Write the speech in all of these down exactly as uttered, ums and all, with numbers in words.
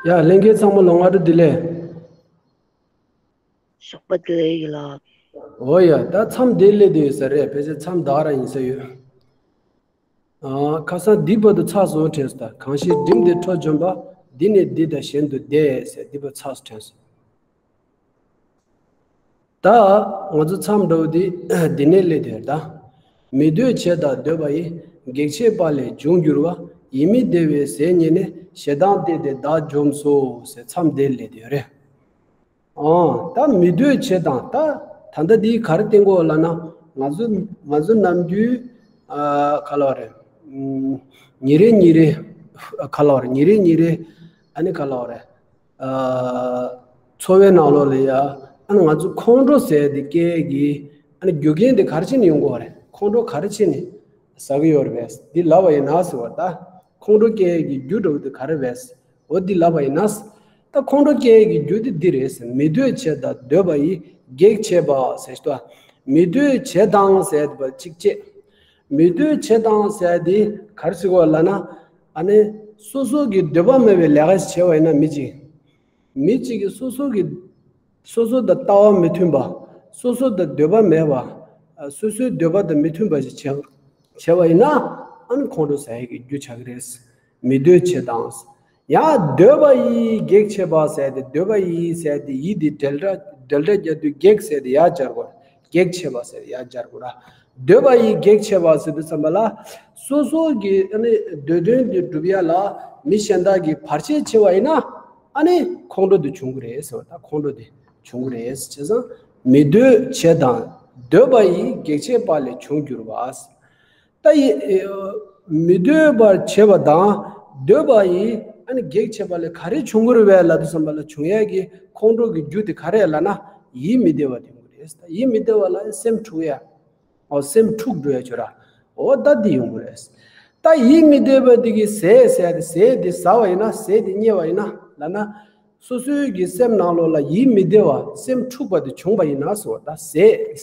ཡ། ལྷན་རྒྱས་ཚང་མ་ལ་སྔ་དྲོ་བདེ་ལེགས། ཞོགས་པ་བདེ་ལེགས་ལགས། འོ་ཡ། ད་མཚམས་བསྡད་ལས་བསྡད་ཡོད་ས་རེད། ཕལ་ཆེར་མཚམས་ད་ག་རང་ཡིན་ས་ཡོད། ཨ། ཁ་སང་འདི་བར་དུ་ཚར་སོང་དྲན་སོང་། ད་གང་ཞིག་སྒྲིམ་སྟེ་འཕྲོ་འཇོམས་པ། འདི་ནི་འདི་དང་གཞན་དུ་འདས་ཟེར། འདི་བར་ཚར་སོང་དྲན་སོང་། ད་ང་ཚོ་མཚམས་འདྲ་བོ་འདི་འདི་ནས་སླེབས་དེར་ད། མི་འདོད་བྱས་དང་འདོད་པ་ཡི། གེགས་བྱེད་པ་ལས་བྱུང་འགྱུར་བ། ཡིད་མི་བདེ་བའི་ཟས་རྙེད་ནས། ཞེ་སྡང་གཏད་དེ་བདག་འཇོམས་སོ་ཟེར། མཚམས་འདིར་སླེབས་དེ་རེད། ཨང་། ད་མི་འདོད་བྱས་དང་། ད་ད་ལྟ་འདི་ག་རེ་བསྟན་གོ་ལབ་ན། ང་ཚོ་ང་ཚོ་ནམ་རྒྱུན་ཨ་ག་ལབ་རེད། ཉིན་རེ་ཉིན་རེ་ག་ལབ་རེད། ཉིན་རེ་ཉིན་རེ་ཨ་ནི་ག་ལབ་རེད། ཨ། འཚོ་བའི་ནང་ལོགས་ལ་ཡ། ཨ་ནི་ང་ཚོ་ཁོང་ཁྲོ་ཟེར་དེ་སྐྱེ་གི། ཨ་ནི་རྒྱུ་རྐྱེན་དེ་ག་རེ་བྱས་ནས་ཡོང་གི་ཡོད་རེད། ཁོང་ཁྲོ་ག་རེ་བྱས་ནས་ཟ་གི་ཡོད་རེད་པས། འདི་ལབ་པ་ཡིན་ན་ཟེར་བ། ད་ཁོང་ཁྲོ་སྐྱེ་གི་རྒྱུ་འདྲ་བོ་དེ་ག་རེ་རེད་པས། འོ་འདི་ལབ་པ་ཡིན་ན། ད་ཁོང་ཁྲོ་སྐྱེ་གི་རྒྱུ་དེ་འདི་རེད་ཟེར། མི་འདོད་བྱས་དང་འདོད་པ་ཡི། གེགས་བྱེད་པ་ཟེར་ཞིག་ད། མི་འདོད་བྱས་དང་ཟེར་བ་གཅིག་བྱས། མི་འདོད་བྱས་དང་ཟེར་དེ་ག་རེ་ཟེར་གོ་ལབ་ན། ཨ་ནི་སོ་སོ་གི་འདོད་པ་མེད་པའི་ལས་ཀ་ཞིག་བྱས་པ་ཡིན་ན། མི་གཅིག་མི་གཅིག་གིས་སོ་སོ་གི་སོ་སོ་དང་ལྟ་བ་མི་མཐུན་པ། སོ་སོ་དང་འདོད་པ་མེད་པ། སོ་སོའི་འདོད་པ་དང་མི་མཐུན་པ་ཞིག་བྱས་བྱས་པ་ཡིན་ན། ཨ་ནི་ཁོང་ཁྲོ་ཟ་ཡས་ཀྱི་རྒྱུ་ཆགས་ཀྱི་རེད། མི་འདོད་བྱས་དང་། ཡང་འདོད་པ་ཡི་གེགས་བྱེད་པ་ཟེར་ཏེ། འདོད་པ་ཡི་ཟེར་ཏེ་ཡི་དེ་འབྲེལ་སྒྲ་འབྲེལ་སྒྲ་རྒྱག་དུས་གེགས་ཟེར་ཏེ་ཡར་སྦྱར་དགོས། གེགས་བྱེད་པ་ཟེར་ཡར་སྦྱར་དགོས་ར། འདོད་པ་ཡི་གེགས་བྱེད་པ་ཟེར་དུས་ཙམ་པ་ལ། སོ་སོ་གི་ཨ་ནི་འདོད་དོན་དེ་སྒྲུབ་ཡ་ལ་མི་གཞན་དག་གིས་བར་ཆད་བྱས་པ་ཡིན་ན། ཨ་ནི་ཁོང་ཁྲོ་དེ་བྱུང་གི་རེད་ཟེར་བ། ད་ཁོང་ཁྲོ་དེ་བྱུང་གི་རེད། བྱས་ཙང་མི་འདོད་བྱས་དང་འདོད་པ་ཡི། གེགས་བྱེད་པ་ལས་བྱུང་འགྱུར་བ། ད་ཡི་མི་འདོད་པར་བྱེད་པ་དང་འདོད་པ་ཡི་ཨ་ནི་གེགས་བྱེད་པ་ལས་ག་རེ་བྱུང་གི་རེད་པས་ལབ་དུས་ཙམ་པ་ལ། བྱུང་ཡས་ཀྱི་ཁོང་ཁྲོ་གི་རྒྱུ་དེ་ག་རེ་ལབ་ན། ཡིད་མི་བདེ་བ་དེ་ཡོང་གི་རེད། ད་ཡིད་མི་བདེ་བ་ལ་སེམས་འཁྲུག་ཡ། འོ་སེམས་འཁྲུག་འགྲོ་ཡ་ཆོ་ར། འོ་ད་འདི་ཡོང་གི་རེད། ད་ཡིད་མི་བདེ་བ་འདི་གི་ཟས་ཟས་དེ་ཟས་དེ་ཟ་བ་ཡིན་ན། ཟས་དེ་རྙེད་པ་ཡིན་ན་ལབ་ན། སོ་སོའི་གི་སེམས་ནང་ལོགས་ལ་ཡིད་མི་བདེ་བ་སེམས་འཁྲུག་པ་དེ་བྱུང་པ་ཡིན་ན་ཟེར་བ། ད་ཟས་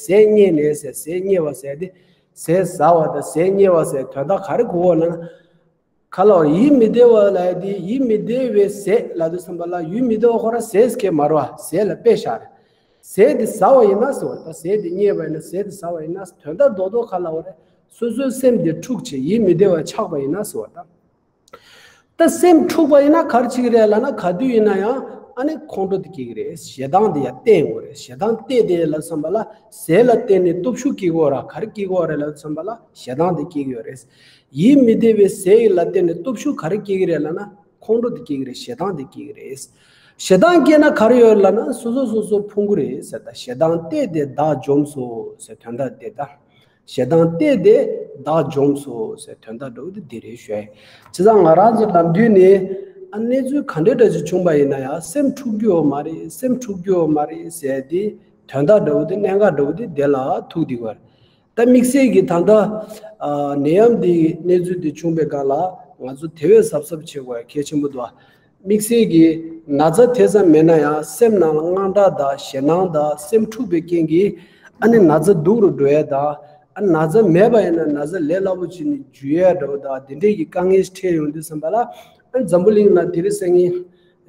ཟས་རྙེད་ནས་ཟས་ཟས་རྙེད་པ་ཟེར་དེ། ཟས་ཟ་བ་དང་ཟས་རྙེད་པ་ཟེར་དོན་དག་ག་རེ་གོ་དགོས་ལབ་ན། ག་ལབ་རེད། ཡིད་མི་བདེ་བ་ལབ་ཡ་དེ། ཡིད་མི་བདེ་བའི་ཟས་ལབ་དུས་ཙམ་པ་ལ། ཡིད་མི་བདེ་བ་ཁོ་རང་ཟས་ཟེར་གྱི་མ་རེད་པ། ཟས་ལ་དཔེ་བཞག་རེད། ཟས་དེ་ཟ་བ་ཡིན་ན་ཟེར་བ། ད་ཟས་དེ་རྙེད་པ་ཡིན་ན། ཟས་དེ་ཟ་བ་ཡིན་ན། དོན་དག་རྡོག་རྡོག་ག་ལབ་པ་རེད། སོ་སོའི་སེམས་དེ་འཁྲུག་བྱས་ཡིད་མི་བདེ་བ་ཆགས་པ་ཡིན་ན་ཟེར་བ། ད་ད་སེམས་འཁྲུག་པ་ཡིན་ན་ག་རེ་བྱེད་ཀྱི་རེད་ལབ་ན། ག་དུས་ཡིན་ན་ཡང་ཨ་ནི་ཁོང་ཁྲོ་དེ་སྐྱེ་གི་རེད། ཞེ་སྡང་དེ་ཡར་བསྟན་དགོས་རེད། ཞེ་སྡང་གཏད་དེ་ལབ་ཙམ་པ་ལ། ཟས་ལ་བརྟེན་ནས་སྟོབས་ཤུགས་སྐྱེ་གི་ཡོད་ར། ག་རེ་སྐྱེ་གི་ཡོད་རེད་ལབ་ཙམ་པ་ལ། ཞེ་སྡང་དེ་སྐྱེ་གི་ཡོད་རེད། ཡིད་མི་བདེ་བའི་ཟས་ལ་བརྟེན་ནས་སྟོབས་ཤུགས་ག་རེ་སྐྱེ་གི་རེད་ལབ་ན། ཁོང་ཁྲོ་དེ་སྐྱེ་གི་རེད། ཞེ་སྡང་དེ་སྐྱེ་གི་རེད། ཞེ་སྡང་སྐྱེས་ན་ག་རེ་ཡོད་ལབ་ན། སོ་སོ་སོ་སོ་ཕུང་གི་རེད་ཟེར། ད་ཞེ་སྡང་གཏད་དེ་བདག་འཇོམས་སོ་ཟེར། དོན་དག་དེ་ད། ཞེ་སྡང་གཏད་དེ་བདག་འཇོམས་སོ་ཟེར། དོན་དག་འདྲ་བོ་དེ་འདི་རེད་ཞུ་ཡ་ཡིན། བྱས་ཙང་ང་རང་ཚོ་ནམ་རྒྱུན་ནས་ཨ་གནས་ཚུལ་ག་འདྲ་འདྲ་ཞིག་བྱུང་པ་ཡིན་ན་ཡང་། སེམས་འཁྲུག་རྒྱུ་ཡོད་མ་རེད། སེམས་འཁྲུག་རྒྱུ་ཡོད་མ་རེད་ཟེར་དེ། དོན་དག་འདྲ་བོ་དེ། གནད་འགག་འདྲ་བོ་དེ་དེ་ལ་ཐུག་བསྡད་ཡོད་རེད། ད་དམིགས་བསལ་གྱི་ད་ལྟ་ཨ་ནད་ཡམས་འདི་གནས་ཚུལ་འདི་བྱུང་པའི་སྒང་ལ་ང་ཚོ་དེ་བས་གཟབ་གཟབ་བྱེད་དགོས་ཡ་གལ་ཆེན་པོ་འདུག་ཨ། དམིགས་བསལ་གྱི་ན་ཚ་དེ་ཙམ་མེད་ན་ཡང་སེམས་ནང་ལ་དངངས་སྐྲག་དང་ཞེད་སྣང་དང་སེམས་འཁྲུགས་པའི་རྐྱེན་གྱིས་ཨ་ནི་ན་ཚ་སྡུག་རུ་འགྲོ་ཡས་དང་། ཨ་ན་ཚ་མེད་པ་ཡིན་ན་ན་ཚ་ལས་སླ་པོ་བྱས་ནས་འཇུ་ཡས་འདྲ་བོ་དང་། དེ་འདྲས་ཀྱི་དཀའ་ངལ་ཞིག་འཕྲད་ཡོང་དུས་ཙམ་པ་ལ། ཨ་འཛམ་བུ་གླིང་ལ་དེ་རིང་སང་ཉིན་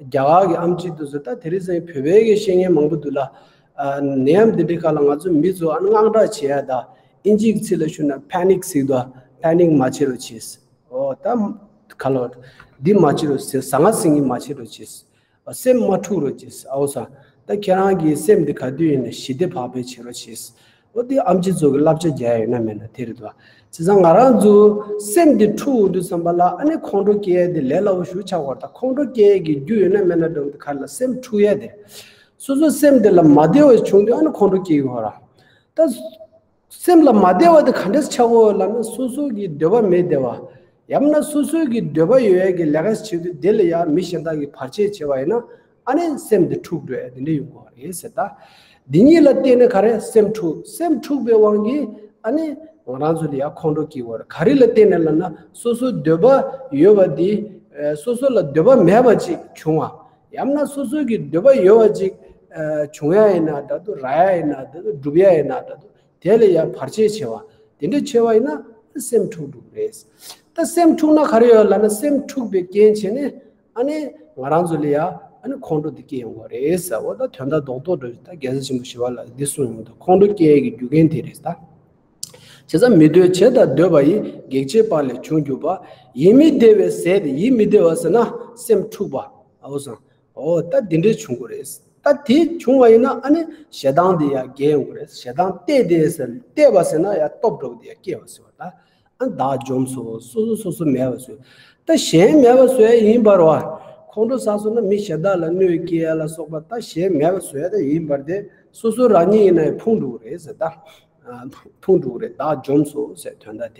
རྒྱ་གར་གྱི་ཨེམ་ཆི་དེ་ཚོ། ད་དེ་རིང་སང་ཉིན་བོད་པའི་གི་བཤད་མཁན་མང་པོ་འདུག་ལ། ཨ་ནད་ཡམས་འདི་འདྲའི་སྐབས་ལ་ང་ཚོ་མི་ཚོ་ཨ་ནི་དངངས་སྐྲག་བྱེད་ཡས་དང་། ཨིན་ཇིའི་ཚིག་ལ་ཞུ་ན་པེ་ནིག་ཟེར་འདུག་པེ་ནིག་མ་བྱེད་རོགས་བྱེད། ཨོ་ད་ག་ལོ། འདི་མ་བྱེད་རོགས་ཟེར། ཟང་ངེ་ཟིང་ངེ་མ་བྱེད་རོགས་བྱེད། ཨ་སེམས་མ་འཁྲུག་རོགས་བྱེད། ཨོ་ས། ད་ཁྱེད་རང་གི་སེམས་འདི་ག་དུས་ཡིན་ན་ཞི་བདེ་བག་ཕེབས་བྱེད་རོགས་བྱེད། ཨོ་འདི་ཨེམ་ཆི་ཚོ་གི་བསླབ་བྱ་རྒྱག་ཡ་ཡོད་ན་མེད་ན་དེ་རེད་དོ། བྱས་ཙང་ང་རང་ཚོ་སེམས་འདི་འཁྲུག་འོང་དུས་ཙམ་པ་ལ་ཨ་ནི་ཁོང་ཁྲོ་སྐྱེ་ཡ་འདི་ལས་སླ་པོ་ཞེ་པོ་ཆགས་ཀྱི་ཡོད་རེད། ད་ཁོང་ཁྲོ་སྐྱེ་ཡ་གི་རྒྱུ་ཡོད་ན་མེད་ན་འདྲ་བོ་འདི་ག་རེ་ལབ། སེམས་འཁྲུག་ཡ་དེ། སོ་སོ་སེམས་འདི་ལ་མ་བདེ་བ་བྱུང་དུས་ཨ་ནི་ཁོང་ཁྲོ་སྐྱེ་གི་ཡོད་རེད། ད་སེམས་ལ་མ་བདེ་བ་དེ་ག་འདྲས་ཆགས་ཀྱི་ཡོད་ལབ་ན། སོ་སོ་གི་འདོད་པ་མེད་བདེ་བ། ཡང་ན་སོ་སོ་གི་འདོད་པ་ཡོད་ཡ་གི་ལས་ཀ་བྱེད་དུས་དེ་ལ་ཡང་མི་གཞན་དག་གིས་བར་ཆད་བྱས་པ་ཡིན་ན། ཨ་ནི་སེམས་དེ་འཁྲུག་འགྲོ་ཡ་དེ་འདྲ་ཡོང་གི་ཡོད་རེད་ཟེར། ད་འདི་གཉིས་ལ་བརྟེན་ནས་ག་རེ། སེམས་འཁྲུག་སེམས་འཁྲུག་པའི་དབང་གིས་ཨ་ནི་ང་རང་ཚོ་ལ་ཡང་ཁོང་ཁྲོ་སྐྱེ་གི་ཡོད་རེད། ག་རེ་ལ་བརྟེན་ནས་ལབ་ན། སོ་སོ་འདོད་པ་ཡོད་པ་དེ། ཨ་སོ་སོ་ལ་འདོད་པ་མེད་པ་ཅིག་བྱུང་བ། ཡང་ན་སོ་སོ་གི་འདོད་པ་ཡོད་པ་ཅིག་ཨ་བྱུང་ཡ་ཡིན་ན་འདྲ་འདུག་རག་ཡ་ཡིན་ན་འདྲ་འདུག་སྒྲུབ་ཡ་ཡིན་ན་འདྲ་འདུག་དེ་ལ་ཡང་བར་ཆད་བྱེད་པ། དེ་འདྲ་བྱས་པ་ཡིན་ན་སེམས་འཁྲུག་འགྲོ་གི་རེད། ད་སེམས་འཁྲུག་ན་ག་རེ་ཡོད་ལབ་ན། སེམས་འཁྲུག་པའི་རྐྱེན་བྱས་ནས་ ཨ་ནི་ང་རང་ཚོ་ལ་ཡ་ཨ་ནི་ཁོང་ཁྲོ་དེ་སྐྱེ་ཡོང་གི་རེད་ཟེར་བ། ད་དོན་དག་རྡོག་རྡོག་འདྲ་ཞིག་ད་རྒྱལ་སྲས་ཆེན་པོ་ཞི་བ་ལྷ་འདི་གསུངས་ཡོང་འདུག་ཁོང་ཁྲོ་སྐྱེ་ཡས་ཀྱི་རྒྱུ་རྐྱེན་དེ་རེད་ད། བྱས་ཙང་མི་འདོད་བྱས་དང་འདོད་པ་ཡི། གེགས་བྱེད་པ་ལས་བྱུང་གྱུར་པ། ཡིད་མི་བདེ་བའི་ཟས་དེ། ཡིད་མི་བདེ་བ་ཟེར་ན་སེམས་འཁྲུགས་པ། ཨོ་སང་། ཨོ་ད་འདི་འདྲའི་བྱུང་གི་རེད། ད་དེ་བྱུང་བ་ཡིན་ན་ཨ་ནི་ཞེ་སྡང་དེ་ཡང་རྒྱས་ཡོང་གི་རེད། ཞེ་སྡང་གཏད་དེ་ཟེར། གཏད་པ་ཟེར་ན་ཡང་སྟོབས་འདྲ་བོ་དེ་ཡང་སྐྱེ་བ་ཟེར་བ་ད། ཨ་བདག་འཇོམས་སོ། སོ་སོ་སོ་སོ་མེད་པ་བཟོས། ད་གཞན་མེད་པ་བཟོ་ཡ་ཡིན་པར་བ། ཁོང་ཁྲོ་ཟ་སོང་ན་མི་གཞན་དག་ལ་གནོད་སྐྱེལ་ཡ་ལ་སོགས་པ་ད་གཞན་མེད་པ་བཟོ་ཡ་ད་ཡིན་པར་ཏེ། སོ་སོ་རང་ཉིད་ཡིན་ན་ཡང་ཕུང་འགྲོ་གི་རེད་ཟེར་ད། ཨ་ཕུང་འགྲོ་གི་རེད། བདག་འཇོམས་སོ་ཟེར་དོན་དག་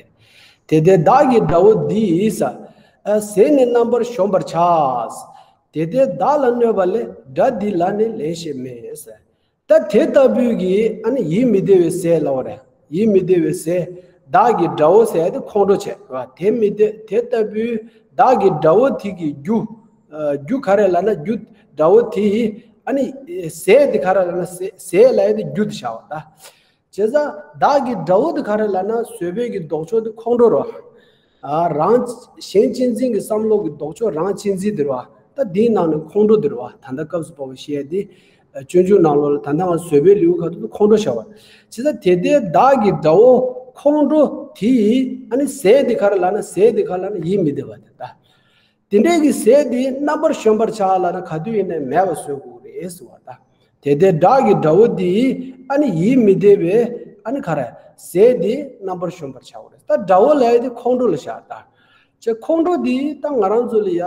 དེ། དེ་ལྟའི་བདག་གི་དགྲ་བོ་འདི་ཟེར། ཨ་ཟས་ནི་རྣམ་པར་གཞོམ་པར་བྱ། དེ་ལྟའི་བདག་ལ་གནོད་པ་ལས། དགྲ་འདི་ལ་ནི་ལན་གཞན་མེད་ཟེར། ད་དེ་ལྟ་བུའི་གི་ཨ་ནི་ཡིད་མི་བདེ་བའི་ཟས་ལབ་པ་རེད། ཡིད་མི་བདེ་བའི་ཟས། བདག་གི་དགྲ་བོ་ཟེར་ཡ་དེ་ཁོང་ཁྲོ་བྱས་རེད་བ། དེ་མི་བདེ། དེ་ལྟ་བུའི་བདག་གི་དགྲ་བོ་དེ་གི་རྒྱུ། ཨ་རྒྱུ་ག་རེ་ལབ་ན་རྒྱུ། དགྲ་བོ་དེ་ཡི་ཨ་ནི་ཟས་དེ་ག་རེ་ལབ་ན་ཟས། ཟས་ལབ་ཡ་དེ་རྒྱུ་དེ་བྱ་བ་ད། བྱས་ཙང་བདག་གི་དགྲ་བོ་དེ་ག་རེ་ལབ་ན་བཟོད་པའི་གི་ལྡོག་ཕྱོགས་དེ་ཁོང་ཁྲོ་རེད་བ། ཨ་རང་གཞན་གཅེས་འཛིན་གྱི་བསམ་བློ་གི་ལྡོག་ཕྱོགས་རང་གཅེས་འཛིན་དེ་རེད་བ། ད་འདིའི་ནང་ནས་ཁོང་ཁྲོ་དེ་རེད་བ། ད་ལྟ་སྐབས་སུ་བབས་པ་བཤད་ཡ་དེ། ཨ་སྤྱོད་འཇུག་ནང་ལོགས་ལ་ད་ལྟ་ང་བཟོད་པའི་ལེའུ་ཁ་ཐུག་ཏུ་ཁོང་ཁྲོ་བྱ་བ། བྱས་ཙང་དེ་ལྟའི་བདག་གི་དགྲ་བོ་ཁོང་ཁྲོ་དེ་ཡི་ཨ་ནི་ཟས་དེ་ག་རེ་ལབ་ན། ཟས་དེ་ག་རེ་ལབ་ན་ཡིད་མི་བདེ་བ་དེ་ད། དེ་འདྲའི་གི་ཟས་དེ་རྣམ་པར་གཞོམ་པར་བྱ་ལབ་ན་ག་དུས་ཡིན་ནའི་མེད་པ་བཟོ་དགོས་རེད་ཟེར་བ་ད། དེ་ལྟའི་བདག་གི་དགྲ་བོ་འདི་ཨ་ནི་ཡིད་མི་བདེ་བའི་ཨ་ནི་ག་རེ་ཟས་དེ་རྣམ་པར་གཞོམ་པར་བྱ་དགོས་རེད། ད་དགྲ་བོ་ལབ་ཡ་དེ་ཁོང་ཁྲོ་ལ་བཞག་ད། ཅེ་ཁོང་ཁྲོ་འདི་ད་ང་རང་ཚོ་ལ་ཡ་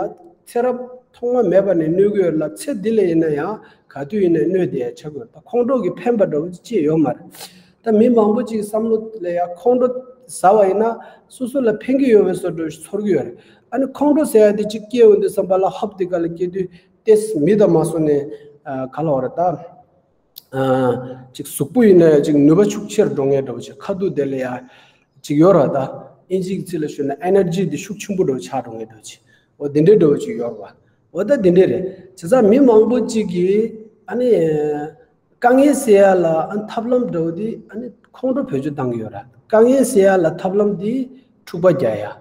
ཚེ་རབས་ཐོག་མ་མེད་པ་ནས་གནོད་ཀྱི་ཡོད་ལ། ཚེ་འདི་ལ་ཡིན་ན་ཡང་ག་དུས་ཡིན་ནའི་གནོད་བསྡད་ཡ་ཆགས་ཀྱི་ཡོད། ད་ཁོང་ཁྲོ་གི་ཕན་པ་འདྲ་བོ་ཅི་ཡོད་མ་རེད། ད་མི་མང་པོ་ཅིག་བསམ་བློ་ལ་ཡ་ཁོང་ཁྲོ་ཟ་བ་ཡིན་ན་སོ་སོ་ལ་ཕན་གྱི་ཡོད་པའི་བཟོ་འདྲ་ཚོར་གྱི་ཡོད་རེད། ཨ་ནི་ཁོང་ཁྲོ་ཟེར་ཡ་དེ་ཅིག་སྐྱེ་འོང་དུས་ཙམ་པ་ལ་ཧབ་དེ་ག་ལ་སྐྱེ་དུས་ཏེས་མི་དང་མ་སོ་ནས་ཨ་ག་ལ་བ་རེད་ད། ཨ་ཅིག་གཟུགས་པོ་ཡིན་ན་ཡང་ཅིག་ནུས་པ་ཤུགས་ཆེར་འགྲོ་ངེས་འདྲ་བོ་ཅིག་ཁ་ཐུག་དེ་ལ་ཡ་ཅིག་ཡོད་ར་ད། ཨིན་ཇི་གི་ཚིག་ལ་ཞུས་ན་ཨེ་ནར་ཇི་དེ་ཤུགས་ཆེན་པོ་འདྲ་བོ་ཆགས་འགྲོ་ངེས་འདྲ་བོ་ཅིག་འོ་དེ་འདྲའི་འདྲ་བོ་ཅིག་ཡོད་ར་བ། འོ་ད་དེ་འདྲའི་རེད། བྱས་ཙང་མི་མང་པོ་ཅིག་གིས་ཨ་ནི་དཀའ་ངལ་སེལ་ཡ་ལ་ཨ་ཐབས་ལམ་འདྲ་བོ་དེ་ཨ་ནི་ཁོང་ཁྲོ་བེད་སྤྱོད་བཏང་གི་ཡོད་ར། དཀའ་ངལ་སེལ་ཡ་ལ་ཐབས་ལམ་དེ་འཁྲུག་པ་རྒྱག་ཡ།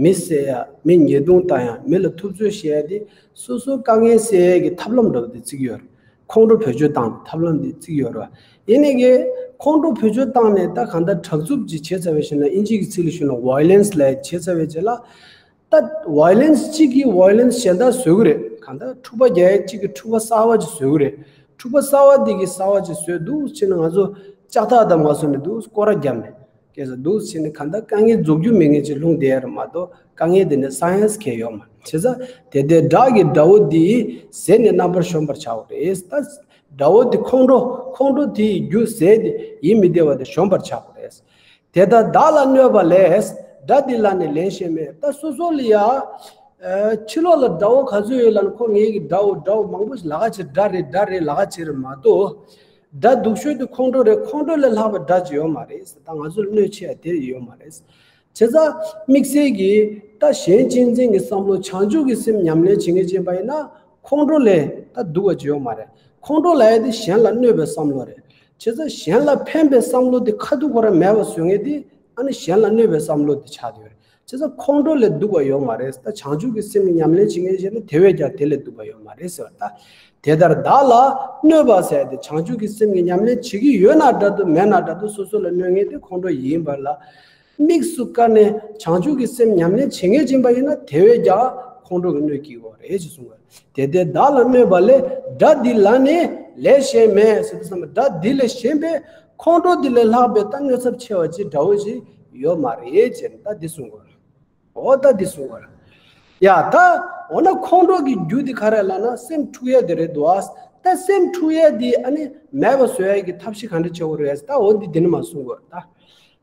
མི་བསད་ཡ། མི་ཉེས་རྡུང་བཏང་ཡ། མི་ལ་ཐུབ་ཚོད་བཤད་ཡ་དེ་སོ་སོའི་དཀའ་ངལ་སེལ་ཡ་གི་ཐབས་ལམ་འདྲ་བོ་དེ་བརྩི་གི་ཡོད་ར། ཁོང་ཁྲོ་བེད་སྤྱོད་བཏང་ནས་ཐབས་ལམ་དེ་བརྩི་གི་ཡོད་རེད་བ། ཡིན་ནའི་གི་ཁོང་ཁྲོ་བེད་སྤྱོད་བཏང་ནས་ད་གང་ལྟར་དྲག་རྩུབ་ཅིག་བྱེད་ཚར་བའི་ཕྱིར་ན། ཨིན་ཇི་གི་ཚིག་ལ་ཞུས་ན་ཝའི་ལེན་སི་ལབ་ཡ་བྱེད་ཚར་བའི་རྗེས་ལ། ད་ཝའི་ལེན་སི་གཅིག་གིས་ཝའི་ལེན་སི་གཞན་དག་བཟོ་གི་རེད། གང་ལྟར་འཁྲུག་པ་རྒྱག་ཡ་གཅིག་གིས་འཁྲུག་པ་གསར་བ་ཅིག་བཟོ་གི་རེད། འཁྲུག་པ་གསར་བ་འདི་གིས་གསར་བ་ཅིག་བཟོས་འདུག་ཕྱིན་ན་ང་ཚོ་ལྕགས་ཐག་དང་མ་སོ་ནས་འདུག་སྐོར་ར་བརྒྱབ་ནས། སྐད་ཆ་འདུག་བྱས་ནས་གང་ལྟར་དཀའ་ངལ་རྫོགས་རྒྱུ་མེད་མཁན་ཅིག་ལྷུང་བསྡད་ཡ་རེད་མ་གཏོགས། དཀའ་ངལ་དེ་ནི་སའེ་ཡན་སི་གང་ཡང་ཡོད་མ་རེད། བྱས་ཙང་དེ་ལྟའི་བདག་གི་དགྲ་བོ་འདི་ཟས་ནི་རྣམ་པར་གཞོམ་པར་བྱའོ་རེད། ད་དགྲ་བོ་འདི་ཁོང་ཁྲོ། ཁོང་ཁྲོ་དེ་ཡི་རྒྱུ་ཟས་དེ་ཡིད་མི་བདེ་བ་དེ་གཞོམ་པར་བྱའོ་རེད། དེ་ལྟར་བདག་ལ་གནོད་པ་ལས། དགྲ་འདི་ལ་ནི་ལན་གཞན་མེད། ད་སོ་སོ་ལ་ཡ། ཨ་ཕྱི་ལོགས་ལ་དགྲ་བོ་ག་ཚོད་ཡོད་ལབ་ན་ཁོ་ངེད་ཀྱི་དགྲ་བོ་དགྲ་བོ་མང་པོ་ཞིག་ལབ་ཀ་བྱེད། དགྲ་རེད་དགྲ་རེད་ལབ་ཀ་བྱེད་རེད་མ་གཏོགས། དགྲ་སྡུག་ཤོས་དེ་ཁོང་ཁྲོ་རེད། ཁོང་ཁྲོ་ལས་ལྷག་པའི་དགྲ་ཅིག་ཡོད་མ་རེད། ད་ང་ཚོ་ལ་གནོད་ཆེ་ཡ་དེ་ཡོད་མ་རེད། བྱས་ཙང་དམིགས་བསལ་གྱིས་ད་གཞན་གཅེས་འཛིན་གྱི་བསམ་བློ། བྱང་ཆུབ་ཀྱི་སེམས་ཉམས་ལེན་བྱེད་མཁན་ཅིག་ཡིན་པ་ཡིན་ན། ཁོང་ཁྲོ་ལས་ད་སྡུག་པ་ཅིག་ཡོད་མ་རེད། ཁོང་ཁྲོ་ལབ་ཡ་དེ་གཞན་ལ་གནོད་པའི་བསམ་བློ་རེད། བྱས་ཙང་གཞན་ལ་ཕན་པའི་བསམ་བློ་དེ་ཁ་ཐུག་ཁོ་རང་མེད་པ་བཟོ་མཁན་དེ་ཨ་ནི་གཞན་ལ་གནོད་པའི་བསམ་བློ་དེ་ཆགས་བསྡད་ཡོད་རེད། བྱས་ཙང་ཁོང་ཁྲོ་ལས་སྡུག་པ་ཡོད་མ་རེད། ད་བྱང་ཆུབ་ཀྱི་སེམས་ཉམས་ལེན་བྱེད་མཁན་བྱས་ན་དེ་བས་ཀྱང་དེ་ལས་སྡུག་པ་ཡོད་མ་རེད་ཟེར་བ། ད་དེ་ལྟར་བདག་ལ་གནོད་པ་ཟེར་ཏེ། བྱང་ཆུབ་ཀྱི་སེམས་ཀྱི་ཉམས་ལེན་བྱེད་ཀྱི་ཡོད་ན་འདྲ་འདུག་མེད་ན་འདྲ་འདུག་སོ་སོ་ལ་གནོད་མཁན་དེ་ཁོང་ཁྲོ་ཡིན་པ་ལ། དམིགས་སུ་བཀར་ནས་བྱང་ཆུབ་ཀྱི་སེམས་ཉམས་ལེན་བྱེད་མཁན་ཅིག་ཡིན་པ་ཡིན་ན་དེ་བས་ཀྱང་ཁོང་ཁྲོ་གི་གནོད་སྐྱེལ་དགོས་རེད་ཅེས་གསུངས་པ། དེ་ལྟར་བདག་ལ་གནོད་པ་ལས། དགྲ་འདི་ལ་ནི་ལས་གཞན་མེད་ཟེར་དུས་ཙམ་པ། དགྲ་འདི་ལས་གཞན་པའི་ཁོང་ཁྲོ་འདི་ལས་ལྷག་པའི་ད་གནོད་ཚབས་ཆེ་བ་ཅིག་དགྲ་བོ་ཅིག་ཡོད་མ་རེད་ཅེས་ད་འདི་གསུངས་པ། འོ་ད་འདི་གསུངས་པ། ཡ་ད་འོ་ན་ཁོང་ཁྲོ་གི་རྒྱུ་འདི་ག་རེ་ལབ་ན་སེམས་འཁྲུག་ཡས་དེ་རེད་འདུག་ཨ། ད་སེམས་འཁྲུག་ཡས་འདི་ཨ་ནི་མེད་པ་བཟོ་ཡས་ཀྱི་ཐབས་ཤེས་ག་འདྲ་བྱེད་དགོས་རེད། ད་འོ་འདི་འདི་ནི་མ་གསུངས་པ་ད།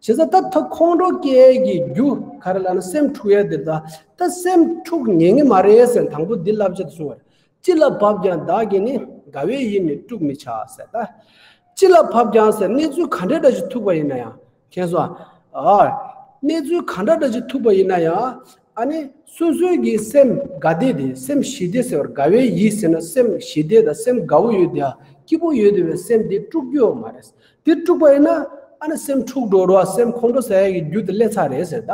བྱས་ཙང་ད་ད་ཁོང་ཁྲོ་སྐྱེ་ཡས་ཀྱི་རྒྱུ་ག་རེ་ལབ་ན་སེམས་འཁྲུག་ཡས་དེ། ད་ད་སེམས་འཁྲུག་ཉན་གི་མ་རེད་ཟེར། དང་པོ་འདི་བསླབ་བྱ་དེ་གསུངས་པ་རེད། ཅི་ལ་བབ་ཀྱང་བདག་གིས་ནི། དགའ་བའི་ཡིད་ནི་དཀྲུག་མི་བྱ་ཟེར་ད། ཅི་ལ་བབ་ཀྱང་ཟེར། གནས་ཚུལ་ག་འདྲ་འདྲ་ཞིག་ཐུག་པ་ཡིན་ན་ཡང་། མཁྱེན་སོང་ཨ། གནས་ཚུལ་ག་འདྲ་འདྲ་ཞིག་ཐུག་པ་ཡིན་ན་ཡང་། ཨ་ནི་སོ་སོའི་གི་སེམས་དགའ་བདེ་དེ། སེམས་ཞི་བདེ་ཟེར་བ། དགའ་བའི་ཡིད་ཟེར་ན་སེམས་ཞི་བདེ་དང་སེམས་དགའ་བོ་ཡོད་དེ། སྐྱིད་པོ་ཡོད་དེ་བའི་སེམས་དེ་དཀྲུག་རྒྱུ་ཡོད་མ་རེད། དེ་དཀྲུག་པ་ཡིན་ན་ ཨ་ནི་སེམས་འཁྲུགས་འགྲོ་རོགས། སེམས་ཁོང་ཁྲོ་ཟ་ཡ་གི་རྒྱུ་དེ་སླེབས་ཚར་རེད་ཟེར། ད་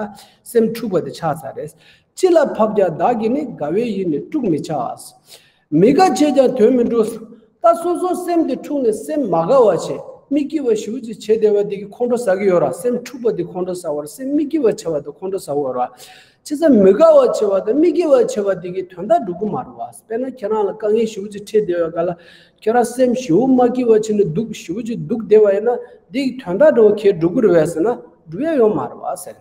སེམས་འཁྲུགས་པ་དེ་ཆགས་ཚར་རེད། ཅི་ལ་བབ་ཀྱང་བདག་གིས་ནི། དགའ་བའི་ཡིད་ནི་དཀྲུག་མི་བྱ། མི་དགའ་བྱས་ཀྱང་དོན་མི་འགྲུབ། ད་སོ་སོ་སེམས་དེ་འཁྲུགས་ནས་སེམས་མ་དགའ་བ་བྱས། མི་སྐྱིད་པ་ཞེ་པོ་ཅིག་བྱས་བསྡད་པ་དེ་གིས་ཁོང་ཁྲོ་ཟ་གི་ཡོད་ར། སེམས་འཁྲུགས་པ་དེ་ཁོང་ཁྲོ་ཟ་བ་ར། སེམས་མི་སྐྱིད་པ་བྱས་པ་དེ་ཁོང་ཁྲོ་ཟ་གི་ཡོད་ར། བྱས་ཙང་མི་དགའ་བ་བྱས་པ་དང་མི་སྐྱིད་པ་བྱས་པ་དེ་གིས་དོན་དག་འགྲུབ་གི་མ་རེད་བ། དཔེར་ན་ཁྱེད་རང་ལ་དཀའ་ངལ་ཞེ་པོ་ཅིག་འཕྲད་བསྡད་པའི་སྐབས་ལ། ཁྱེད་རང་སེམས་ཞེ་པོ་མ་སྐྱིད་པ་བྱས་ནས་སྡུག་ཞེ་པོ་ཅིག་སྡུག་བསྡད་པ་ཡིན་ན། དེ་གིས་དོན་དག་འདྲ་བོ་གས་འགྲུབ་གི་རེད་བས་ཟེར་ན། འགྲུབ་ཡ་ཡོད་མ་རེད་བ་ཟེར།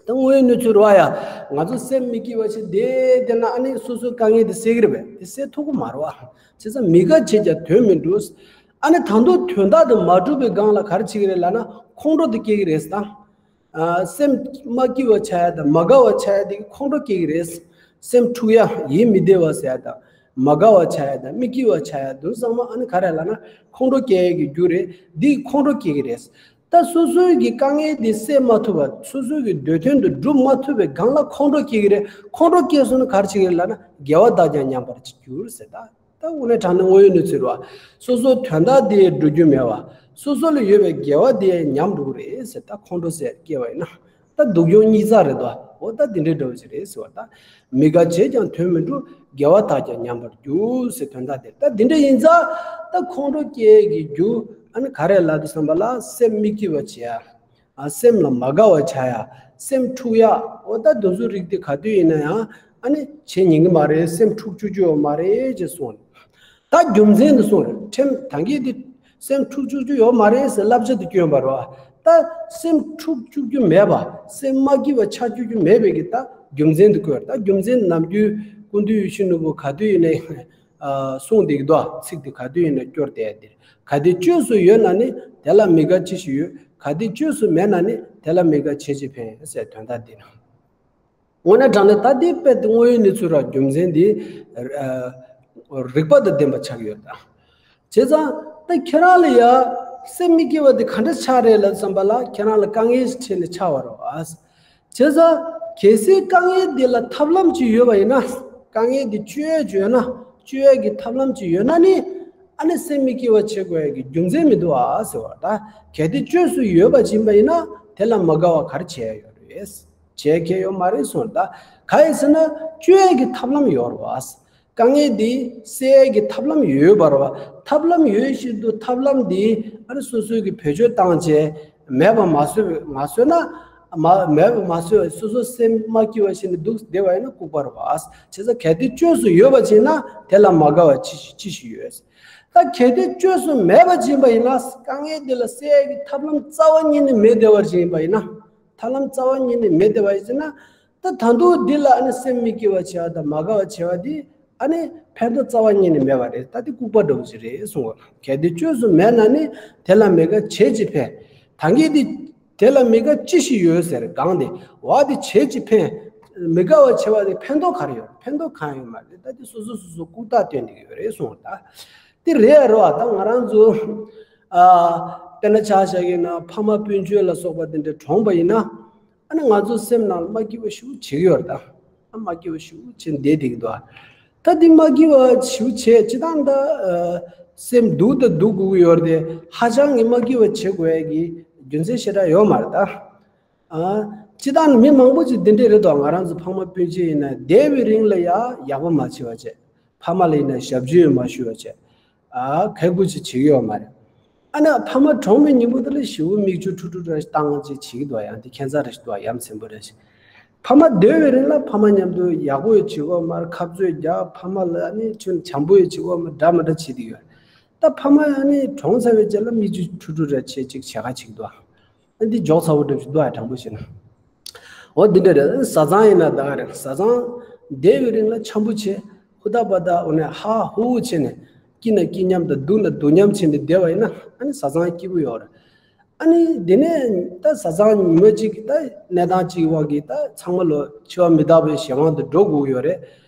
ད་དངོས་ཡོད་གནས་ཚུལ་རེད་བ་ཡ། ང་ཚོ་སེམས་མི་སྐྱིད་པ་བྱས་བསྡད་བསྡད་ན། ཨ་ནི་སོ་སོའི་དཀའ་ངལ་དེ་སེལ་གི་རེད་པས། དེ་སེལ་ཐུབ་གི་མ་རེད་བ། བྱས་ཙང་མི་དགའ་བྱས་ཀྱང་དོན་མི་འགྲུབ། ཨ་ནི་ད་དུང་དོན་དག་དེ་མ་འགྲུབ་པའི་སྒང་ལ་ག་རེ་བྱེད་ཀྱི་རེད་ལབ་ན། ཁོང་ཁྲོ་དེ་སྐྱེ་གི་རེད་ཟེར། ད་ཨ་སེམས་མ་སྐྱིད་པ་ཆགས་ཡ་དང་མ་དགའ་བ་ཆགས་ཡ་དེ་གིས་ཁོང་ཁྲོ་སྐྱེ་གི་རེད། སེམས་འཁྲུག་ཡ། ཡིད་མི་བདེ་བ་ཟེར་ཡ་དང་མ་དགའ་བ་ཆགས་ཡ་དང་མི་སྐྱིད་པ་ཆགས་ཡ་དེ་ཚང་མ་ཨ་ནི་ག་རེ་ལབ་ན། ཁོང་ཁྲོ་སྐྱེ་ཡ་གི་རྒྱུ་རེད། འདི་ཁོང་ཁྲོ་སྐྱེ་གི་རེད། ད་སོ་སོའི་གི་དཀའ་ངལ་འདི་སེལ་མ་ཐུབ་པ། སོ་སོའི་གི་འདོད་དོན་དེ་འགྲུབ་མ་ཐུབ་པའི་སྒང་ལ་ཁོང་ཁྲོ་སྐྱེ་གི་རེད། ཁོང་ཁྲོ་སྐྱེས་སོང་ན་ག་རེ་བྱེད་ཀྱི་རེད་ལབ་ན། དགེ་བ་དག་ཀྱང་ཉམས་པར་འགྱུར་ཟེར། ད་ད་དངོས་གནས་དྲང་གནས་དངོས་ཡོད་གནས་ཚུལ་རེད་བ། སོ་སོའི་དོན་དག་དེ་འགྲུབ་རྒྱུ་མེད་པ། སོ་སོ་ལ་ཡོད་པའི་དགེ་བ་དེ་ཉམས་འགྲོ་གི་རེད་ཟེར། ད་ཁོང་ཁྲོ་ཟེར་སྐྱེ་བ་ཡིན་ན། ད་སྡུག་གྱོང་གཉིས་ཆ་རེད་དོ། འོ་ད་འདི་འདྲའི་འདྲ་བོ་ཞིག་རེད་ཟེར་བ། ད་མི་དགའ་བྱས་ཀྱང་དོན་མི་འགྲུབ། དགེ་བ་དག་ཀྱང་ཉམས་པར་འགྱུར་ཟེར། དོན་དག་དེ་ད་འདི་འདྲ་ཡིན་ཙང་། ད་ཁོང་ཁྲོ་སྐྱེ་གི་རྒྱུ་ཨ་ནི་ག་རེ་ལབ་དུས་ཙམ་པ་ལ། སེམས་མི་སྐྱིད་པ་བྱེད་ཡ། ཨ་སེམས་ལ་མ་དགའ་བ་ཆགས་ཡ། སེམས་འཁྲུག་ཡ། འོ་ད་དེ་ཚོའི་རིགས་དེ་ག་དུས་ཡིན་ན་ཡང་ཨ་ནི་བྱེད་ཉན་གི་མ་རེད། སེམས་འཁྲུག་བཅུག་རྒྱུ་ཡོད་མ་རེད་ཅེས་གསུངས། ད་རྒྱུ་མཚན་དེ་གསུངས་རེད། ཁྲིམས་ད་གིན་དེ་སེམས་འཁྲུག་བཅུག་རྒྱུ་ཡོད་མ་རེད་ཟེར་བསླབ་བྱ་དེ་བསྐྱོན་པ་རེད་བ། ད་སེམས་འཁྲུག་བཅུག་རྒྱུ་མེད་པ། སེམས་མ་སྐྱིད་པ་ཆགས་བཅུག་རྒྱུ་མེད་པའི་གི་ད་རྒྱུ་མཚན་དེ་བཀོད། ད་རྒྱུ་མཚན་ནམ་རྒྱུན་སྐུ་མདུན་ཡིད་བཞིན་ནོར་བུ་ག་དུས་ཡིན་ནའི་ཨ་གསུངས་བསྡད་ཀྱི་འདུག། ཚིག་དེ་ག་དུས་ཡིན་ནའི་སྐྱོར་བསྡད་དེ། གལ་ཏེ་བཅོས་སུ་ཡོད་ན་ནི། དེ་ལ་མི་དགའ་ཅི་ཞིག་ཡོད། གལ་ཏེ་བཅོས་སུ་མེད་ན་ནི། དེ་ལ་མི་དགའ་བྱས་ཅི་ཕན་ཟེར། དོན་དག་འདི་ནི། དངོས་གནས་དྲང་གནས་ད་འདི་དཔེ་དེ་དངོས་ཡོད་གནས་ཚུལ་ར་རྒྱུ་མཚན་འདི་ཨ་རིགས་པ་དང་ལྡན་པ་ཆགས་ཡོད་ད། བྱས་ཙང་ད་ཁྱེད་རང་ལ་ཡ་སེམས་མི་སྐྱིད་པ་དེ་ག་འདྲ་ཆགས་རེད་ལབ་ཙམ་པ་ལ། ཁྱེད་རང་ལ་དཀའ་ངལ་ཞིག་འཕྲད་ནས་ཆགས་པ་རེད་བ། བྱས་ཙང་གལ་སྲིད་དཀའ་ངལ་འདི་ལ་ཐབས་ལམ་ཅིག་ཡོད་པ་ཡིན་ན། དཀའ་ངལ་འདི་བཅོས་ཡས་ཅིག་ཡོད་ན། བཅོས་ཡས་ཀྱི་ཐབས་ལམ་ཅིག་ཡོད་ན་ནི། ཨ་ནི་སེམས་མི་སྐྱིད་པ་བྱེད་དགོས་ཡས་ཀྱི་རྒྱུ་མཚན་མི་འདུག་ཨ་ཟེར་བ་ད། གལ་ཏེ་བཅོས་སུ་ཡོད་པ་ཅིག་ཡིན་པ་ཡིན་ན། དེ་ལ་མ་དགའ་བ་ག་རེ་བྱས་ཡོད་རེད། བྱས་ཁེ་ཡོད་མ་རེད་གསུངས་ད། ག་ཡིན་ཟེར་ན་བཅོས་ཡས་ཀྱི་ཐབས་ལམ་ཡོད་རེད་བ། དཀའ་ངལ་འདི་སེལ་ཡས་ཀྱི་ཐབས་ལམ་ཡོད་པ་རེད་བ། ཐབས་ལམ་ཡོད་བཞིན་དུ་ཐབས་ལམ་འདི་ཨ་ནི་སོ་སོའི་གི་བེད་སྤྱོད་བཏང་བྱས་མེད་པ་མ་བཟོས། མ་བཟོས་ན། མ་མེད་པ་མ་བཟོས། སོ་སོ་སེམས་མ་སྐྱིད་པ་བྱས་ནས་འདུག་བསྡད་པ་ཡིན་ན་ལྐུགས་པ་རེད་བ། བྱས་ཙང་གལ་ཏེ་བཅོས་སུ་ཡོད་པ་ཅིག་ཡིན་ན། དེ་ལ་མ་དགའ་བ་ཅི་ཞིག་ཅི་ཞིག་ཡོད། ད་གལ་ཏེ་བཅོས་སུ་མེད་པ་ཅིག་ཡིན་པ་ཡིན་ན། དཀའ་ངལ་འདི་ལ་སེལ་ཡས་ཀྱི་ཐབས་ལམ་རྩ་བ་ཉིད་ནས་མེད་བསྡད་པ་ཅིག་ཡིན་པ་ཡིན་ན། ཐབས་ལམ་རྩ་བ་ཉིད་ནས་མེད་བསྡད་པ་ཡིན་ན། ད་ད་དུང་འདི་ལ་ཨ་ནི་སེམས་མི་སྐྱིད་པ་བྱེད་པ་དང་མ་དགའ་བ་བྱེད་པ་འདི་ཨ་ནི་ཕན་ཐོགས་རྩ་བ་ཉིད་ནས་མེད་པ་རེད། ད་འདི་ལྐུགས་པ་འདྲ་བོ་ཞིག་རེད་གསུངས་པ། གལ་ཏེ་བཅོས་སུ་མེད་ན་ནི། དེ་ལ་མི་དགའ་བྱས་ཅི་ཕན། ད་གིན་འདི་དེ་ལ་མི་དགའ་ཅི་ཞིག་ཡོད་ཟེར་གང་དེ་བ་དེ་བྱས་ཅི་ཕན། མི་དགའ་བ་བྱེད་པ་དེ་ཕན་ཐོགས་ག་རེ་ཡོད། ཕན་ཐོགས་གང་ཡོད་མ་རེད། ད་འདི་སོ་སོ་སོ་སོ་ལྐུགས་རྟགས་སྟོན་བསྡད་ཀྱི་ཡོད་རེད་གསུངས་པ། ད་འདི་རེད་ཡ་རོ། ད་ང་རང་ཚོ་ཨ་དཔེར་ན་ཆ་བཞག་ཡིན་ན། ཕ་མ་སྤུན་མཆེད་ལ་སོགས་པ་དེ་འདྲ་གྲོངས་པ་ཡིན་ན། ཨ་ནི་ང་ཚོ་སེམས་ནང་ལ་མ་སྐྱིད་པ་ཞེ་པོ་བྱེད་ཀྱི་ཡོད་རེད་ད། ཨ་མ་སྐྱིད་པ་ཞེ་པོ་བྱེད་བསྡད་བསྡད་ཀྱི་འདུག། ད་འདི་མ་སྐྱིད་པ་ཞེ་པོ་བྱས་ཅི་ཐང་ད་ཨ་སེམས་སྡུག་དང་སྡུག་དགོས་ཀྱི་ཡོད་རེད་དེ། ཧ་ཅང་གི་མ་སྐྱིད་པ་བྱེད་དགོས་ཡ་གི་རྒྱུ་མཚན་ཞེ་དྲག་ཡོད་མ་རེད་ད། ཨ་སྤྱིར་བཏང་མི་མང་པོ་ཅིག་འདི་འདྲས་རེད་དོ། ང་རང་ཚོ་ཕ་མ་སྤུན་མཆེད་ཡིན་ན་འདས་པའི་རིང་ལ་ཡ་ཡག་པོ་མ་བྱས་པ་བྱས། ཕ་མ་ལ་ཡིན་ན་ཞབས་ཕྱི་ཡང་མ་ཞུས་པ་བྱས། ཨ་གལ་དགོས་ཅིག་བྱེད་ཀྱི་ཡོད་མ་རེད། ཨ་ནི་ཕ་མ་གྲོངས་པའི་ཉིན་མོ་དེ་ལ་ཞེ་པོ་མིག་ཆུ་ཁྲུ་ཁྲུ་འདྲ་ཞིག་བཏང་ཅིག་བྱེད་ཀྱི་འདུག། ཡང་དེ་ཁྱད་མཚར་རེ་ཞིག་འདུག། ཡ་མཚན་པོ་རེ་ཞིག། ཕ་མ་སྡོད་པའི་རིང་ལ་ཕ་མ་མཉམ་དུ་ཡག་པོ་ཡང་བྱེད་ཀྱི་ཡོད་མ་རེད། ཁ་རྩོད་རྒྱག། ཕ་མ་ལ་ཨ་ནི་ཁྱོད་བྱམས་པོ་ཡང་བྱེད་ཀྱི་ཡོད་མ་རེད། འདྲ་མི་འདྲ་བྱེད་ཀྱི་ཡོད། ད་ཕ་མ་ཨ་ནི་གྲོངས་ཚར་བའི་རྗེས་ལ་མིག་ཆུ་ཁྲུ་ཁྲུ་འདྲ་བྱས་ཅིག་བྱེད་ཁ་བྱེད་ཀྱི་འདུག། ཨ་འདི་འཇོག་ཚ་བོ་འདྲ་ཞིག་འདུག། ཨ་དྲང་པོ་བཤད་ན། འོ་འདི་འདྲ་རེད། བཟའ་ཚང་ཡིན་ན་ད་ག་རེད། བཟའ་ཚང་འདས་པའི་རིང་ལ་འཆམ་པོ་བྱས། ཧུ་ད་པ་ད་འོ་ནས་ཧ་ཧུ་ཧུ་བྱས་ནས། སྐྱིད་ན་སྐྱིད་མཉམ་དང་སྡུག་ན་སྡུག་མཉམ་བྱས་ནས་བསྡད་པ་ཡིན་ན། ཨ་ནི་བཟའ་ཚང་སྐྱིད་པོ་ཡོད་རེད། ཨ་ནི་དེ་ནས་ད་བཟའ་ཚང་ཉི་མ་གཅིག་གི་ད་གནས་སྟངས་གཅིག་དབང་གིས་ད་ཚང་མ་ལོ་འཆི་བ་མི་རྟག་པའི་གཞན་དབང་དུ་འགྲོ་དགོས་ཀྱི་ཡོད་རེད།